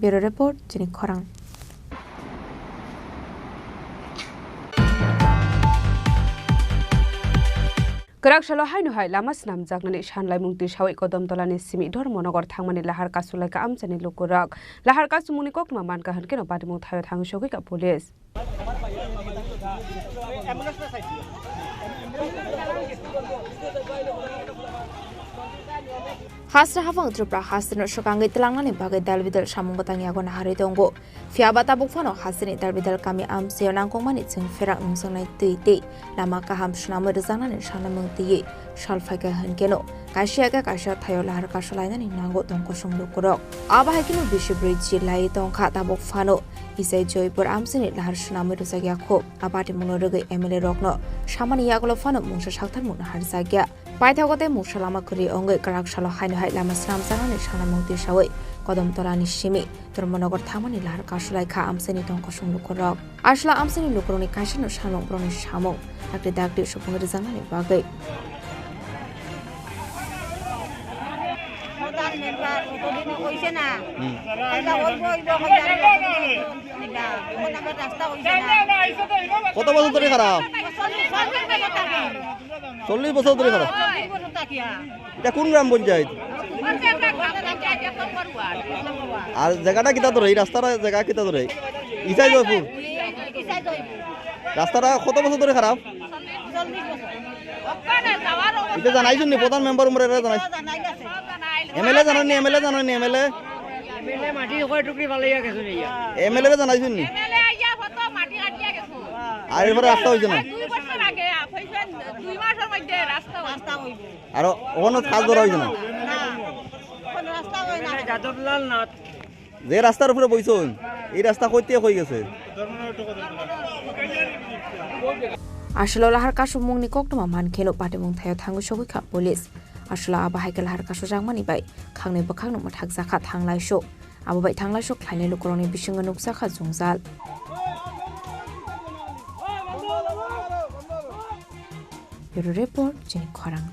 Bureau Report, Chini Khorang. Kwrak salo haino hai lama swnamjaknani sanlaimung twisawi Kodom tolani simi Dharmanagar thangmani lahar kasulaikha amchaini lukurok. Lahar kasumungni koktwma mankha hwnkhe no patimung thaio thangwi sogwikha police. Hasra hapang Tripura hasteno swkangwi twlangnani bagwi dal bidal samung bwtang yago naharwi tongo. Phiya ba tabuk phano hasteni dal bidal kami amchaio nangkukmani chwng pherak nungjaknai twi tei lama kaham swnamwi rwjaknani sanlaimung twiwi sal phaikha hwnkhe no kaisa ya khe kaisa thaio lahar kasulainani nango tong kosong lukurok. Abo hai kheno bisi brwi chilaiwi tongkha tabuk phano Isai Joypur amchaini lahar swnamwi rwjakya kho. A patimungno rwgwi M L A rokno samani yagulo phano mungsa saktharmung naharjakya. Paithago tei mungsa lama kwrwi wngwi kwrak salo haino hai lama swnamjaknani sanlaimung twisawi Kodom tolani simi Dharmanagar thangmani lahar kasulaikha amchaini tong kosong lukurok. Aswla amchaini lukurokni kaisano sanmung borokni samung dakti dakti supung rwjaknani bagwi. প্রধান মেম্বার, কতদিন হইছে না? হুম। খালি ওইব, ওইব, ওইব, ওইব, ওইব, ওইব। এখন আবার রাস্তা হইছে না। কত বছর ধরে খারাপ? চল্লিশ বছর ধরে খারাপ। চল্লিশ বছর ধরে খারাপ? চল্লিশ বছর থাকি, হ্যাঁ। এটা কোন গ্রাম পঞ্চায়েত? আর জায়গাটা কিতা ধরে? এই রাস্তাটা জায়গা কিতা ধরে? ইসাই জয়পুর। ইসাই জয়পুর। রাস্তাটা কত বছর ধরে খারাপ? চল্লিশ বছর। এটা জানাইছুন নি? প্রধান মেম্বার উমরে এটা জানাইছুন? জানাই গেছে। M L A জানাইনি? M L A জানাইনি? M L A? M L A মাটি কয় টুকরি ফালাইয়া গেছে নি? M L A রে জানাইছুন নি? M L A আইয়া কত মাটি কাটিয়া গেছে। আর এরপরে রাস্তা হইছে না? দুই বছর আগে, হইছে দুই মাসের মধ্যে রাস্তা হইছে। রাস্তা হইব। আর ওখানে কাজ ধরা হইছে না? না, কোনো রাস্তা হয় না। যাদবলাল নাথ। যে রাস্তার উপরে বইছুন, এই রাস্তা কইতে হয়ে গেছে। Aswla lahar kasumungni koktwma mankheno patimung thaio thangwi sogwikha police. Aswla abo hai khe lahar kasujakmani bai khangni bwkhakno mwthakjakha thanglaiso. Abo bai thanglaiso khlainai lukurokni bisingo nukjakha jwngjal. Bureau Report, Chini Khorang.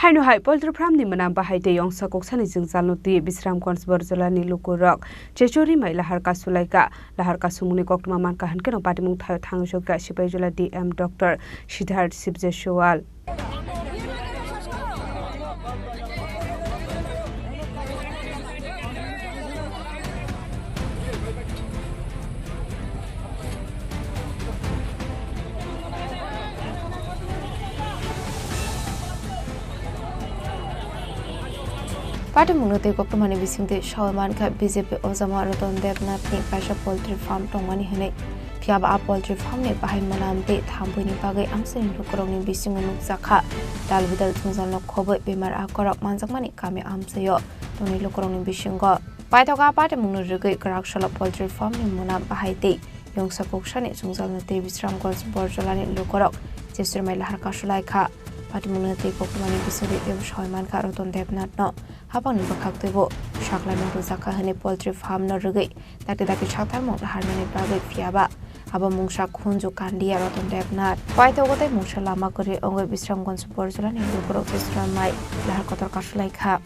Haino hai poultry farm ni mwnam bahai tei yongsa koksani jwngjalno twi Bisramganj Borjolani lukurok Chechori mai lahar kasulaikha. Lahar kasumungni koktwma mankha hwnkhe no patimung thaio thangwi sokha Sipaijala D M Doctor Siddharth Sibjeswal. Patimungno tei koktwmani bisingtwi sawi mankha B J P ojama Ratan Debnath ni kaisa poultry farm tongmani hwnwi. Phiya ba a poultry farm ni bahai mwnam tei thambuini bagwi amchaini lukurokni bisingo nukjakha. Dal bidal jwngjalno khobwi bemar akorok manjakmani kami amchaio tongni lukurokni bisingo. Paithago a patimungno rwgwi kwrak salo poultry farm ni mwnam bahai tei yongsa koksani jwngjalno tei Bisramganj Borjolani lukurok Chechori mai lahar kasulaikha. Patimungno tei koktwmani bisingtwi teibo sawi mankha Ratan Debnath no hapangni bwkhak twibo saklaimung rwjakha hwnwi poultry farm no rwgwi dakti dakti saktharmung laharnani bagwi, phiya ba abo mungsa khunju kandiya Ratan Debnath. Paithago tei mungsa lama kwrwi wngwi Bisramganj Borjolani lukurok Chechori mai lahar kotor kasulaikha.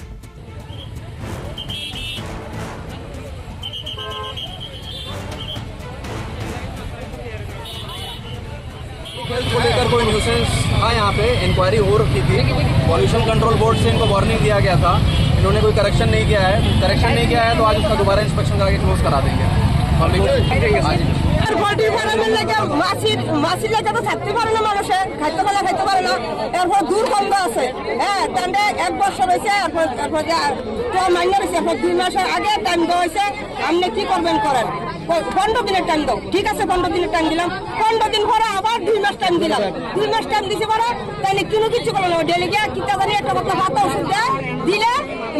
Health को लेकर कोई न्यूसेंस था यहाँ पे, इंक्वायरी हो रखी थी। Pollution control board से इनको वार्निंग दिया गया था, इन्होंने कोई करेक्शन नहीं किया है। करेक्शन नहीं किया है तो आज उसका दोबारा इंस्पेक्शन करा के क्लोज करा देंगे। पब्लिक आज আর পোল্ট্রি ফার্মের লাগে মাছি, মাছি লাগে তো থাকতে পারে না মানুষে, খাইতে পারে না, খাইতে পারে না। এরপর দুর্গন্ধ আছে, হ্যাঁ, তাহলে এক বছর হয়েছে, এরপর, এরপর যে তো মাইনে হয়েছে, এরপর দুই মাসের আগে টাইম দেওয়া হয়েছে, আপনি কি করবেন করেন, প-, পনেরো দিনের টাইম দাও, ঠিক আছে, পনেরো দিনের টাইম দিলাম, পনেরো দিন পরে আবার দুই মাস টাইম দিলাম, দুই মাস টাইম দিছে পরে তাহলে কোনো কিছু করলো না, ডেলি গিয়ে কিতা জানি একটা কথা ভাত ওষুধ দেয়, দিলে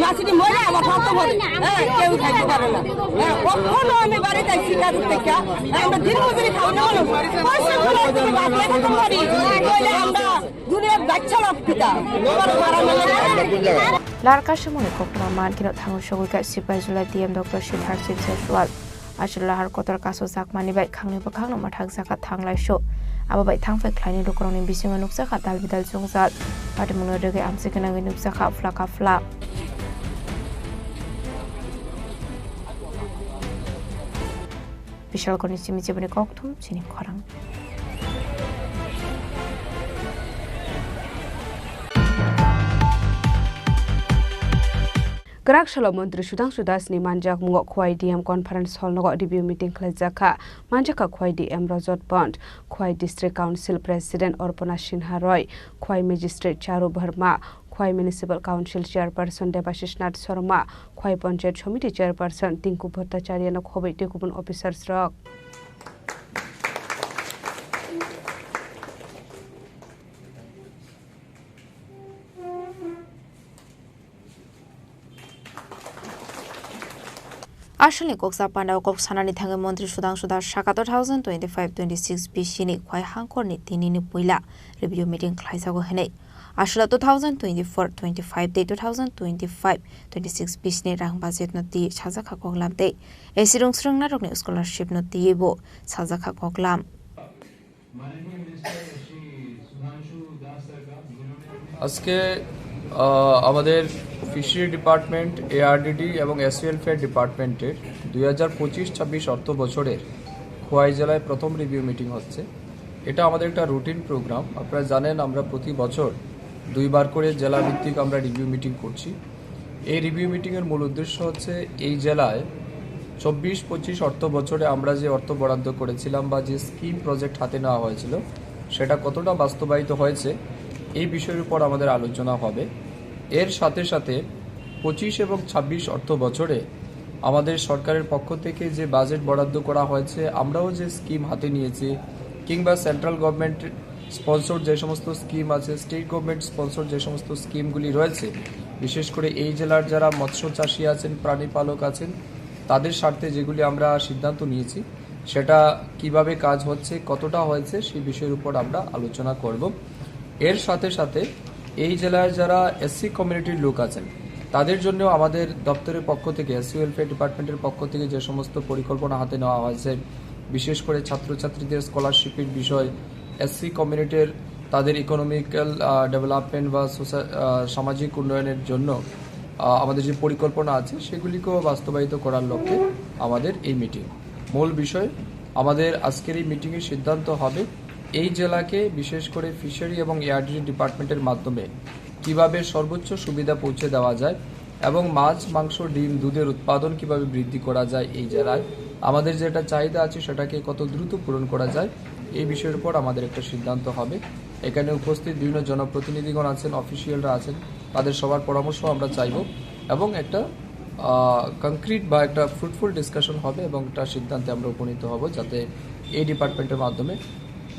মাসিটি মরে আবার ভাত করে, হ্যাঁ, কেউ খাইতে পারে না। হ্যাঁ, কখনো আমি বাড়িতে আইছি কাজের থেকে, আমরা দিন মজুরি খাওয়া না হলো, পয়সা করে তুমি ভাত লাগাতে পারি, তাহলে আমরা দুনিয়ার বাচ্চা লাভ পিতা, তোমার মারা মেলে। Larkha simoni koktwma man kheno thango sogwi kha sipai jula D M Doctor Siddharth Singh Jaswal. Aswk lahar kotor kasu jakmani bai khangni bwkhakno mwthak jaka thanglai su. Abo bai thangphai khlaini lukurokni bisingo nukjakha dalbidal chwngjal. Patimungno rwgwi amchik gwnangwi nukjakha phlaka phla. Bisalkorni simi chiboni kokthum chini khorang. Kwrak salo Montri Sudhangshu Das ni manjakmungo Khowai D M Conference Hall nogo review meeting khlaijak kha. Manjakha Khowai D M Rajat Pant, Khowai District Council President Arpana Sinha Roy, Khowai Magistrate Charu Verma, Khowai Municipal Council Chairperson Debashish Nath Sharma, Khowai Panchayat Samiti Chairperson Tinku Bhattacharya no khobwi tei kubun officers rok. Asalni koksa pandao kok sanani thangwi Montri Sudhangshu Das saka two thousand twenty-five twenty-six bisini Khowai hangkhorni tinini puila review meeting khlaijago hwnwi. Asalo two thousand twenty-four twenty-five tei two thousand twenty-five twenty-six bisini rang budget no twi sajakha koklam tei A C rung srwngna rokni scholarship no twiwi bo sajakha koklam. আজকে, আহ, আমাদের fishery department, ARDD এবং SC welfare ডিপার্টমেন্টের দুই হাজার পঁচিশ ছাব্বিশ অর্থ বছরের খোয়াই জেলায় প্রথম রিভিউ মিটিং হচ্ছে। এটা আমাদের একটা রুটিন প্রোগ্রাম। আপনারা জানেন, আমরা প্রতি বছর দুইবার করে জেলা ভিত্তিক আমরা রিভিউ মিটিং করছি। এই রিভিউ মিটিংয়ের মূল উদ্দেশ্য হচ্ছে এই জেলায় চব্বিশ পঁচিশ অর্থ বছরে আমরা যে অর্থ বরাদ্দ করেছিলাম বা যে স্কিম প্রজেক্ট হাতে নেওয়া হয়েছিল, সেটা কতটা বাস্তবায়িত হয়েছে, এই বিষয়ের উপর আমাদের আলোচনা হবে। এর সাথে সাথে পঁচিশ এবং ছাব্বিশ অর্থ বছরে আমাদের সরকারের পক্ষ থেকে যে বাজেট বরাদ্দ করা হয়েছে, আমরাও যে স্কিম হাতে নিয়েছি, কিংবা সেন্ট্রাল গভর্নমেন্ট স্পন্সর যে সমস্ত স্কিম আছে, স্টেট গভর্নমেন্ট স্পন্সর যে সমস্ত স্কিমগুলি রয়েছে, বিশেষ করে এই জেলার যারা মৎস্য চাষী আছেন, প্রাণী পালক আছেন, তাদের স্বার্থে যেগুলি আমরা সিদ্ধান্ত নিয়েছি, সেটা কিভাবে কাজ হচ্ছে, কতটা হয়েছে, সেই বিষয়ের উপর আমরা আলোচনা করব। এর সাথে সাথে এই জেলায় যারা এসসি কমিউনিটির লোক আছেন, তাদের জন্য আমাদের দপ্তরের পক্ষ থেকে, এসসি ওয়েলফেয়ার ডিপার্টমেন্টের পক্ষ থেকে যে সমস্ত পরিকল্পনা হাতে নেওয়া হয়েছে, বিশেষ করে ছাত্রছাত্রীদের স্কলারশিপের বিষয়, এসসি কমিউনিটির তাদের ইকোনমিক্যাল, আহ, ডেভেলপমেন্ট বা সোসা-, আহ, সামাজিক উন্নয়নের জন্য, আহ, আমাদের যে পরিকল্পনা আছে, সেগুলিকেও বাস্তবায়িত করার লক্ষ্যে আমাদের এই মিটিং। মূল বিষয়, আমাদের আজকের এই মিটিংয়ে সিদ্ধান্ত হবে এই জেলাকে, বিশেষ করে ফিশারি এবং এআরডিডি ডিপার্টমেন্টের মাধ্যমে কিভাবে সর্বোচ্চ সুবিধা পৌঁছে দেওয়া যায় এবং মাছ, মাংস, ডিম, দুধের উৎপাদন কিভাবে বৃদ্ধি করা যায় এই জেলায়, আমাদের যেটা চাহিদা আছে সেটাকে কত দ্রুত পূরণ করা যায়, এই বিষয়ের উপর আমাদের একটা সিদ্ধান্ত হবে। এখানে উপস্থিত বিভিন্ন জনপ্রতিনিধিগণ আছেন, অফিসিয়ালরা আছেন, তাদের সবার পরামর্শ আমরা চাইব এবং একটা, আহ, কংক্রিট বা একটা ফ্রুটফুল ডিসকাশন হবে এবং একটা সিদ্ধান্তে আমরা উপনীত হব, যাতে এই ডিপার্টমেন্টের মাধ্যমে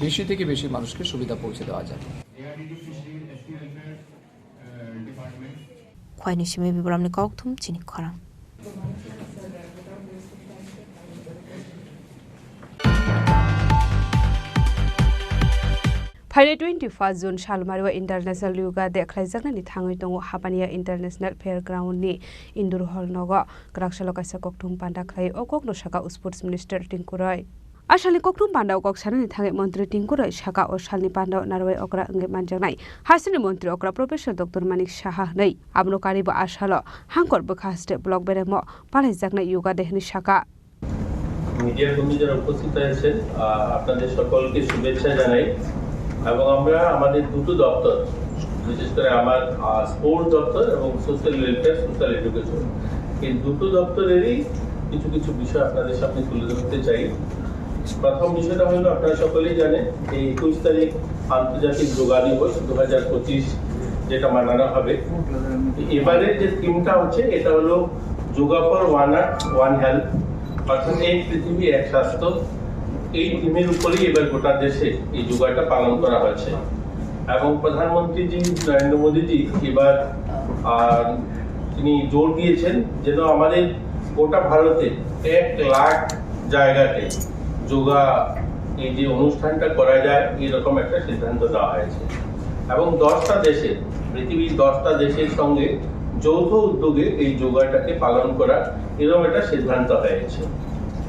বেশি থেকে বেশি মানুষকে সুবিধা পৌঁছে দেওয়া যায়। Khwaini simi bibolamni kokthum chini khorang. Phainai twenty-first June salmari o International Yoga Day khlaijaknani thangwi tongo Hapania International Fairground ni indoor hall nogo. Kwrak salo kaisa kokthum panda khlai o kokno saka Sports Minister Tinku Roy. A salni kokthum pandao kok sanani thangwi Montri Tinku Roy saka o salni pandao narwai okra wngwi manjaknai hasini Montri okra Professor Doctor Manik Saha hwnwi. Abono karibo a salo Hangkor bwkha haste block beremo palaijaknai Yoga Day hwnwi saka. Media কর্মী যারা উপস্থিত হয়েছেন, আহ, আপনাদের সকলকে শুভেচ্ছা জানাই। এবং আমরা আমাদের দুটো দপ্তর, বিশেষ করে আমার, আহ, স্পোর্টস দপ্তর এবং সোশ্যাল ওয়েলফেয়ার, সোশ্যাল এডুকেশন, এই দুটো দপ্তরেরই কিছু কিছু বিষয় আপনাদের সামনে তুলে ধরতে চাই। প্রথম বিষয়টা হলো, আপনারা সকলেই জানেন, এই একুশ তারিখ আন্তর্জাতিক যোগা দিবস দু হাজার পঁচিশ, যেটা মানানো হবে। এবারে যে থিমটা হচ্ছে, এটা হলো yoga for one earth one health, অর্থাৎ এক পৃথিবী এক স্বাস্থ্য। এই থিমের উপরেই এবার গোটা দেশে এই যোগাটা পালন করা হয়েছে। এবং প্রধানমন্ত্রীজি নরেন্দ্র মোদীজি এবার, আহ, তিনি জোর দিয়েছেন যেন আমাদের গোটা ভারতে এক লাখ জায়গাতে যোগা, এই যে অনুষ্ঠানটা করা যায়, এরকম একটা সিদ্ধান্ত নেওয়া হয়েছে। এবং দশটা দেশে, পৃথিবীর দশটা দেশের সঙ্গে যৌথ উদ্যোগে এই যোগাটাকে পালন করা, এরকম একটা সিদ্ধান্ত হয়েছে।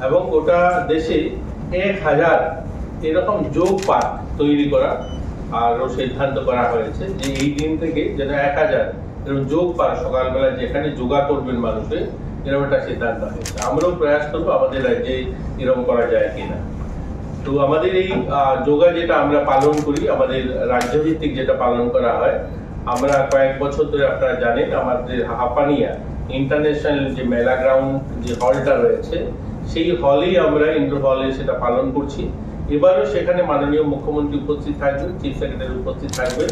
এবং গোটা দেশে এক হাজার এরকম যোগ পার্ক তৈরি করা আরও সিদ্ধান্ত করা হয়েছে, যে এই দিন থেকে যেন এক হাজার এরকম যোগ পার্ক, সকালবেলা যেখানে যোগা করবেন মানুষে, এরকম একটা সিদ্ধান্ত হয়েছে। আমরাও প্রয়াস করবো আমাদের রাজ্যে এরকম করা যায় কিনা। তো আমাদের এই, আহ, যোগা যেটা আমরা পালন করি, আমাদের রাজ্যভিত্তিক যেটা পালন করা হয়, আমরা কয়েক বছর ধরে, আপনারা জানেন, আমাদের হাপানিয়া ইন্টারন্যাশনাল যে মেলা গ্রাউন্ড, যে হলটা রয়েছে, সেই হলেই আমরা, ইনডোর হলে সেটা পালন করছি। এবারও সেখানে মাননীয় মুখ্যমন্ত্রী উপস্থিত থাকবেন, চিফ সেক্রেটারি উপস্থিত থাকবেন,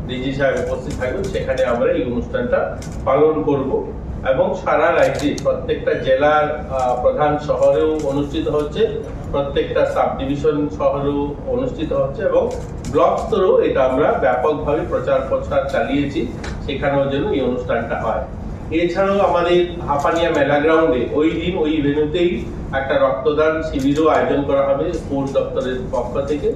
ডিজি সাহেব উপস্থিত থাকবেন, সেখানে আমরা এই অনুষ্ঠানটা পালন করব। এবং সারা রাজ্যে প্রত্যেকটা জেলার, আহ, প্রধান শহরেও অনুষ্ঠিত হচ্ছে, প্রত্যেকটা সাব ডিভিশন শহরেও অনুষ্ঠিত হচ্ছে এবং ব্লক স্তরেও এটা আমরা ব্যাপকভাবে প্রচার প্রসার চালিয়েছি, সেখানেও যেন এই অনুষ্ঠানটা হয়। এছাড়াও আমাদের হাপানিয়া মেলা গ্রাউন্ডে ওই দিন ওই ভেন্যুতেই একটা রক্তদান শিবিরও আয়োজন করা হবে স্পোর্টস দপ্তরের পক্ষ থেকে।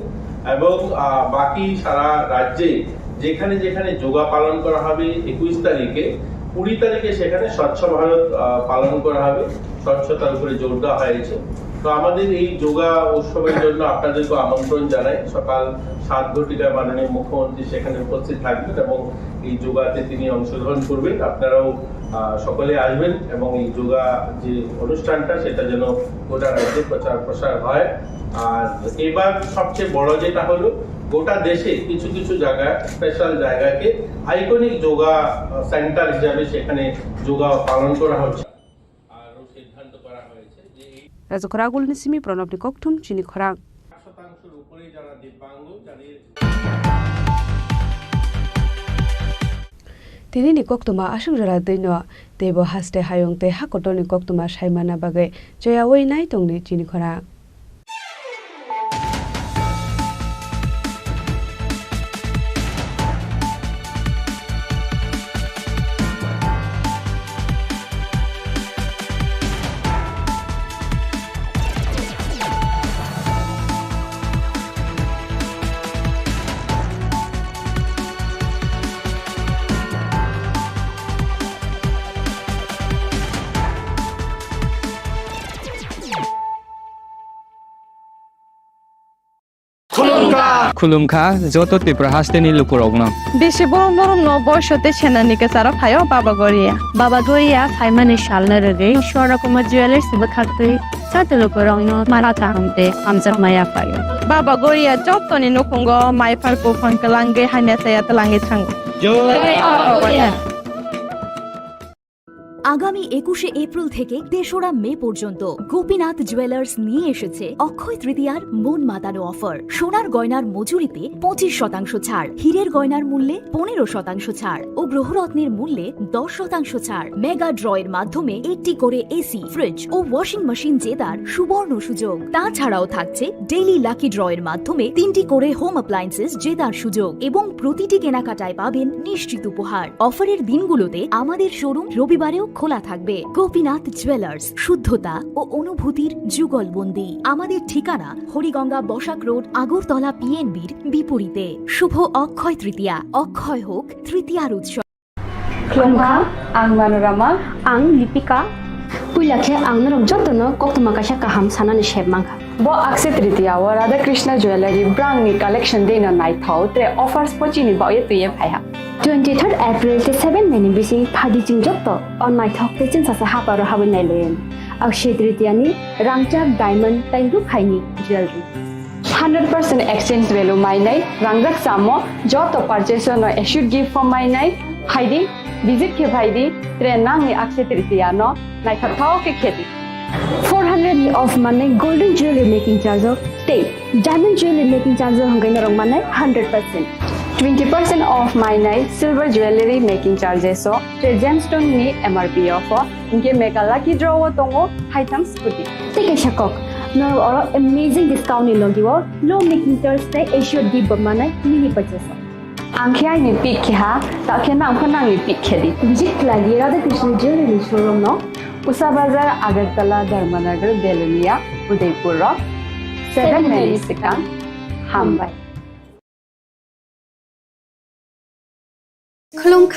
এবং, আহ, বাকি সারা রাজ্যে যেখানে যেখানে যোগা পালন করা হবে একুশ তারিখে, কুড়ি তারিখে সেখানে স্বচ্ছ ভারত, আহ, পালন করা হবে, স্বচ্ছতার উপরে জোর দেওয়া হয়েছে। তো আমাদের এই যোগা উৎসবের জন্য আপনাদেরকে আমন্ত্রণ জানাই। সকাল সাত ঘটিকায় মাননীয় মুখ্যমন্ত্রী সেখানে উপস্থিত থাকবেন এবং এই যোগাতে তিনি অংশগ্রহণ করবেন। আপনারাও, আহ, সকলে আসবেন এবং এই যোগা যে অনুষ্ঠানটা, সেটা যেন গোটা রাজ্যে প্রচার প্রসার হয়। আর এবার সবচেয়ে বড় যেটা হলো, গোটা দেশে কিছু কিছু জায়গায়, স্পেশাল জায়গাকে আইকনিক যোগা, আহ, সেন্টার হিসাবে সেখানে যোগা পালন করা হচ্ছে। আরও সিদ্ধান্ত করা হয়েছে যে এই Rajakhor Agulni simi Pranabni kokthum chini khorang. শতাংশের উপরে যারা দিব্যাঙ্গ, যাদের Tini ni koktwma aswk jora twi no, teibo haste hayung tei ha kotor ni koktwma sai manna bagwi choyaui nai tongdi chini khorang. Khulumkha. Khulumkha joto Tripura hasteni lukurokno. Bisi borom borom no boiso tei senani kwcharo phaio Baba Goria. Baba Goria phaimani salno rwgwi Swarna Kumar Jewellers bwkhaktwi joto lukurokno mara kaham tei hamjakma yaphaio. Baba Goria jotoni nukhungo mai phar buphang kwlangwi hamya chaya twlangwi thango. Jai Baba Goria. আগামী একুশে এপ্রিল থেকে তেসরা মে পর্যন্ত গোপীনাথ জুয়েলার্স নিয়ে এসেছে অক্ষয় তৃতীয়ার মন মাতানো অফার। সোনার গয়নার মজুরিতে পঁচিশ শতাংশ ছাড়, হীরের গয়নার মূল্যে পনেরো শতাংশ ছাড় ও গ্রহরত্নের মূল্যে দশ শতাংশ ছাড়। মেগা ড্রয়ের মাধ্যমে একটি করে এসি, ফ্রিজ ও ওয়াশিং মেশিন জেতার সুবর্ণ সুযোগ। তাছাড়াও থাকছে ডেইলি লাকি ড্রয়ের মাধ্যমে তিনটি করে হোম অ্যাপ্লায়েন্সেস জেতার সুযোগ এবং প্রতিটি কেনাকাটায় পাবেন নিশ্চিত উপহার। অফারের দিনগুলোতে আমাদের শোরুম রবিবারেও খোলা থাকবে। গোপীনাথ জুয়েলার্স, শুদ্ধতা ও অনুভূতির যুগলবন্দি। আমাদের ঠিকানা হরিগঙ্গা বসাক রোড, আগরতলা পিএনবির বিপরীতে। শুভ অক্ষয় তৃতীয়া, অক্ষয় হোক তৃতীয়ার উৎসব। Khulumkha, ang Manorama. Ang Lipika. Puila khe ang norok jotono koktwma kaisa kaham sanani sep mankha. Bo Akshaya Tritiya o Radha Krishna Jewellery brangni collection dino naithok tre offers pochini baoye twiye phaiha. Twenty third April tei seven May ni bising phaidi chwng joto o naithok tei chwngsasa haparo habwi nailaiwi. Akshaya Tritiya ni rangchak diamond tei rukhaini jewellery. Hundred percent exchange value mainai, rangjak chamo joto purchase no assured gift form mainai, phaidi, visit khe phaidi, tre nangni Akshaya Tritiya no naithok thao khe khedi. Four hundred ni off manai golden jewelry making charge o tei diamond jewelry making charge o hwnkhai norok manai hundred percent. Twenty percent off mainai silver jewelry making charges o tei gemstone ni M R P off o, hinkhe mega lucky draw o tongo haitham scooty. Tei kaisa kok, norok oro amazing discount ni logi o low making charge tei assured gift bo manai mini purchase o. Ang khe aini pick khe ha, ta khe nang pho nangni pick khe di. Visit khlai di Radha Krishna Jewelry showroom no. Usa Bazar, Agartala, Dharmanagar, Belonia, Udaipur rok. Seven Seven minutes minutes. Hambai. Khulumkha.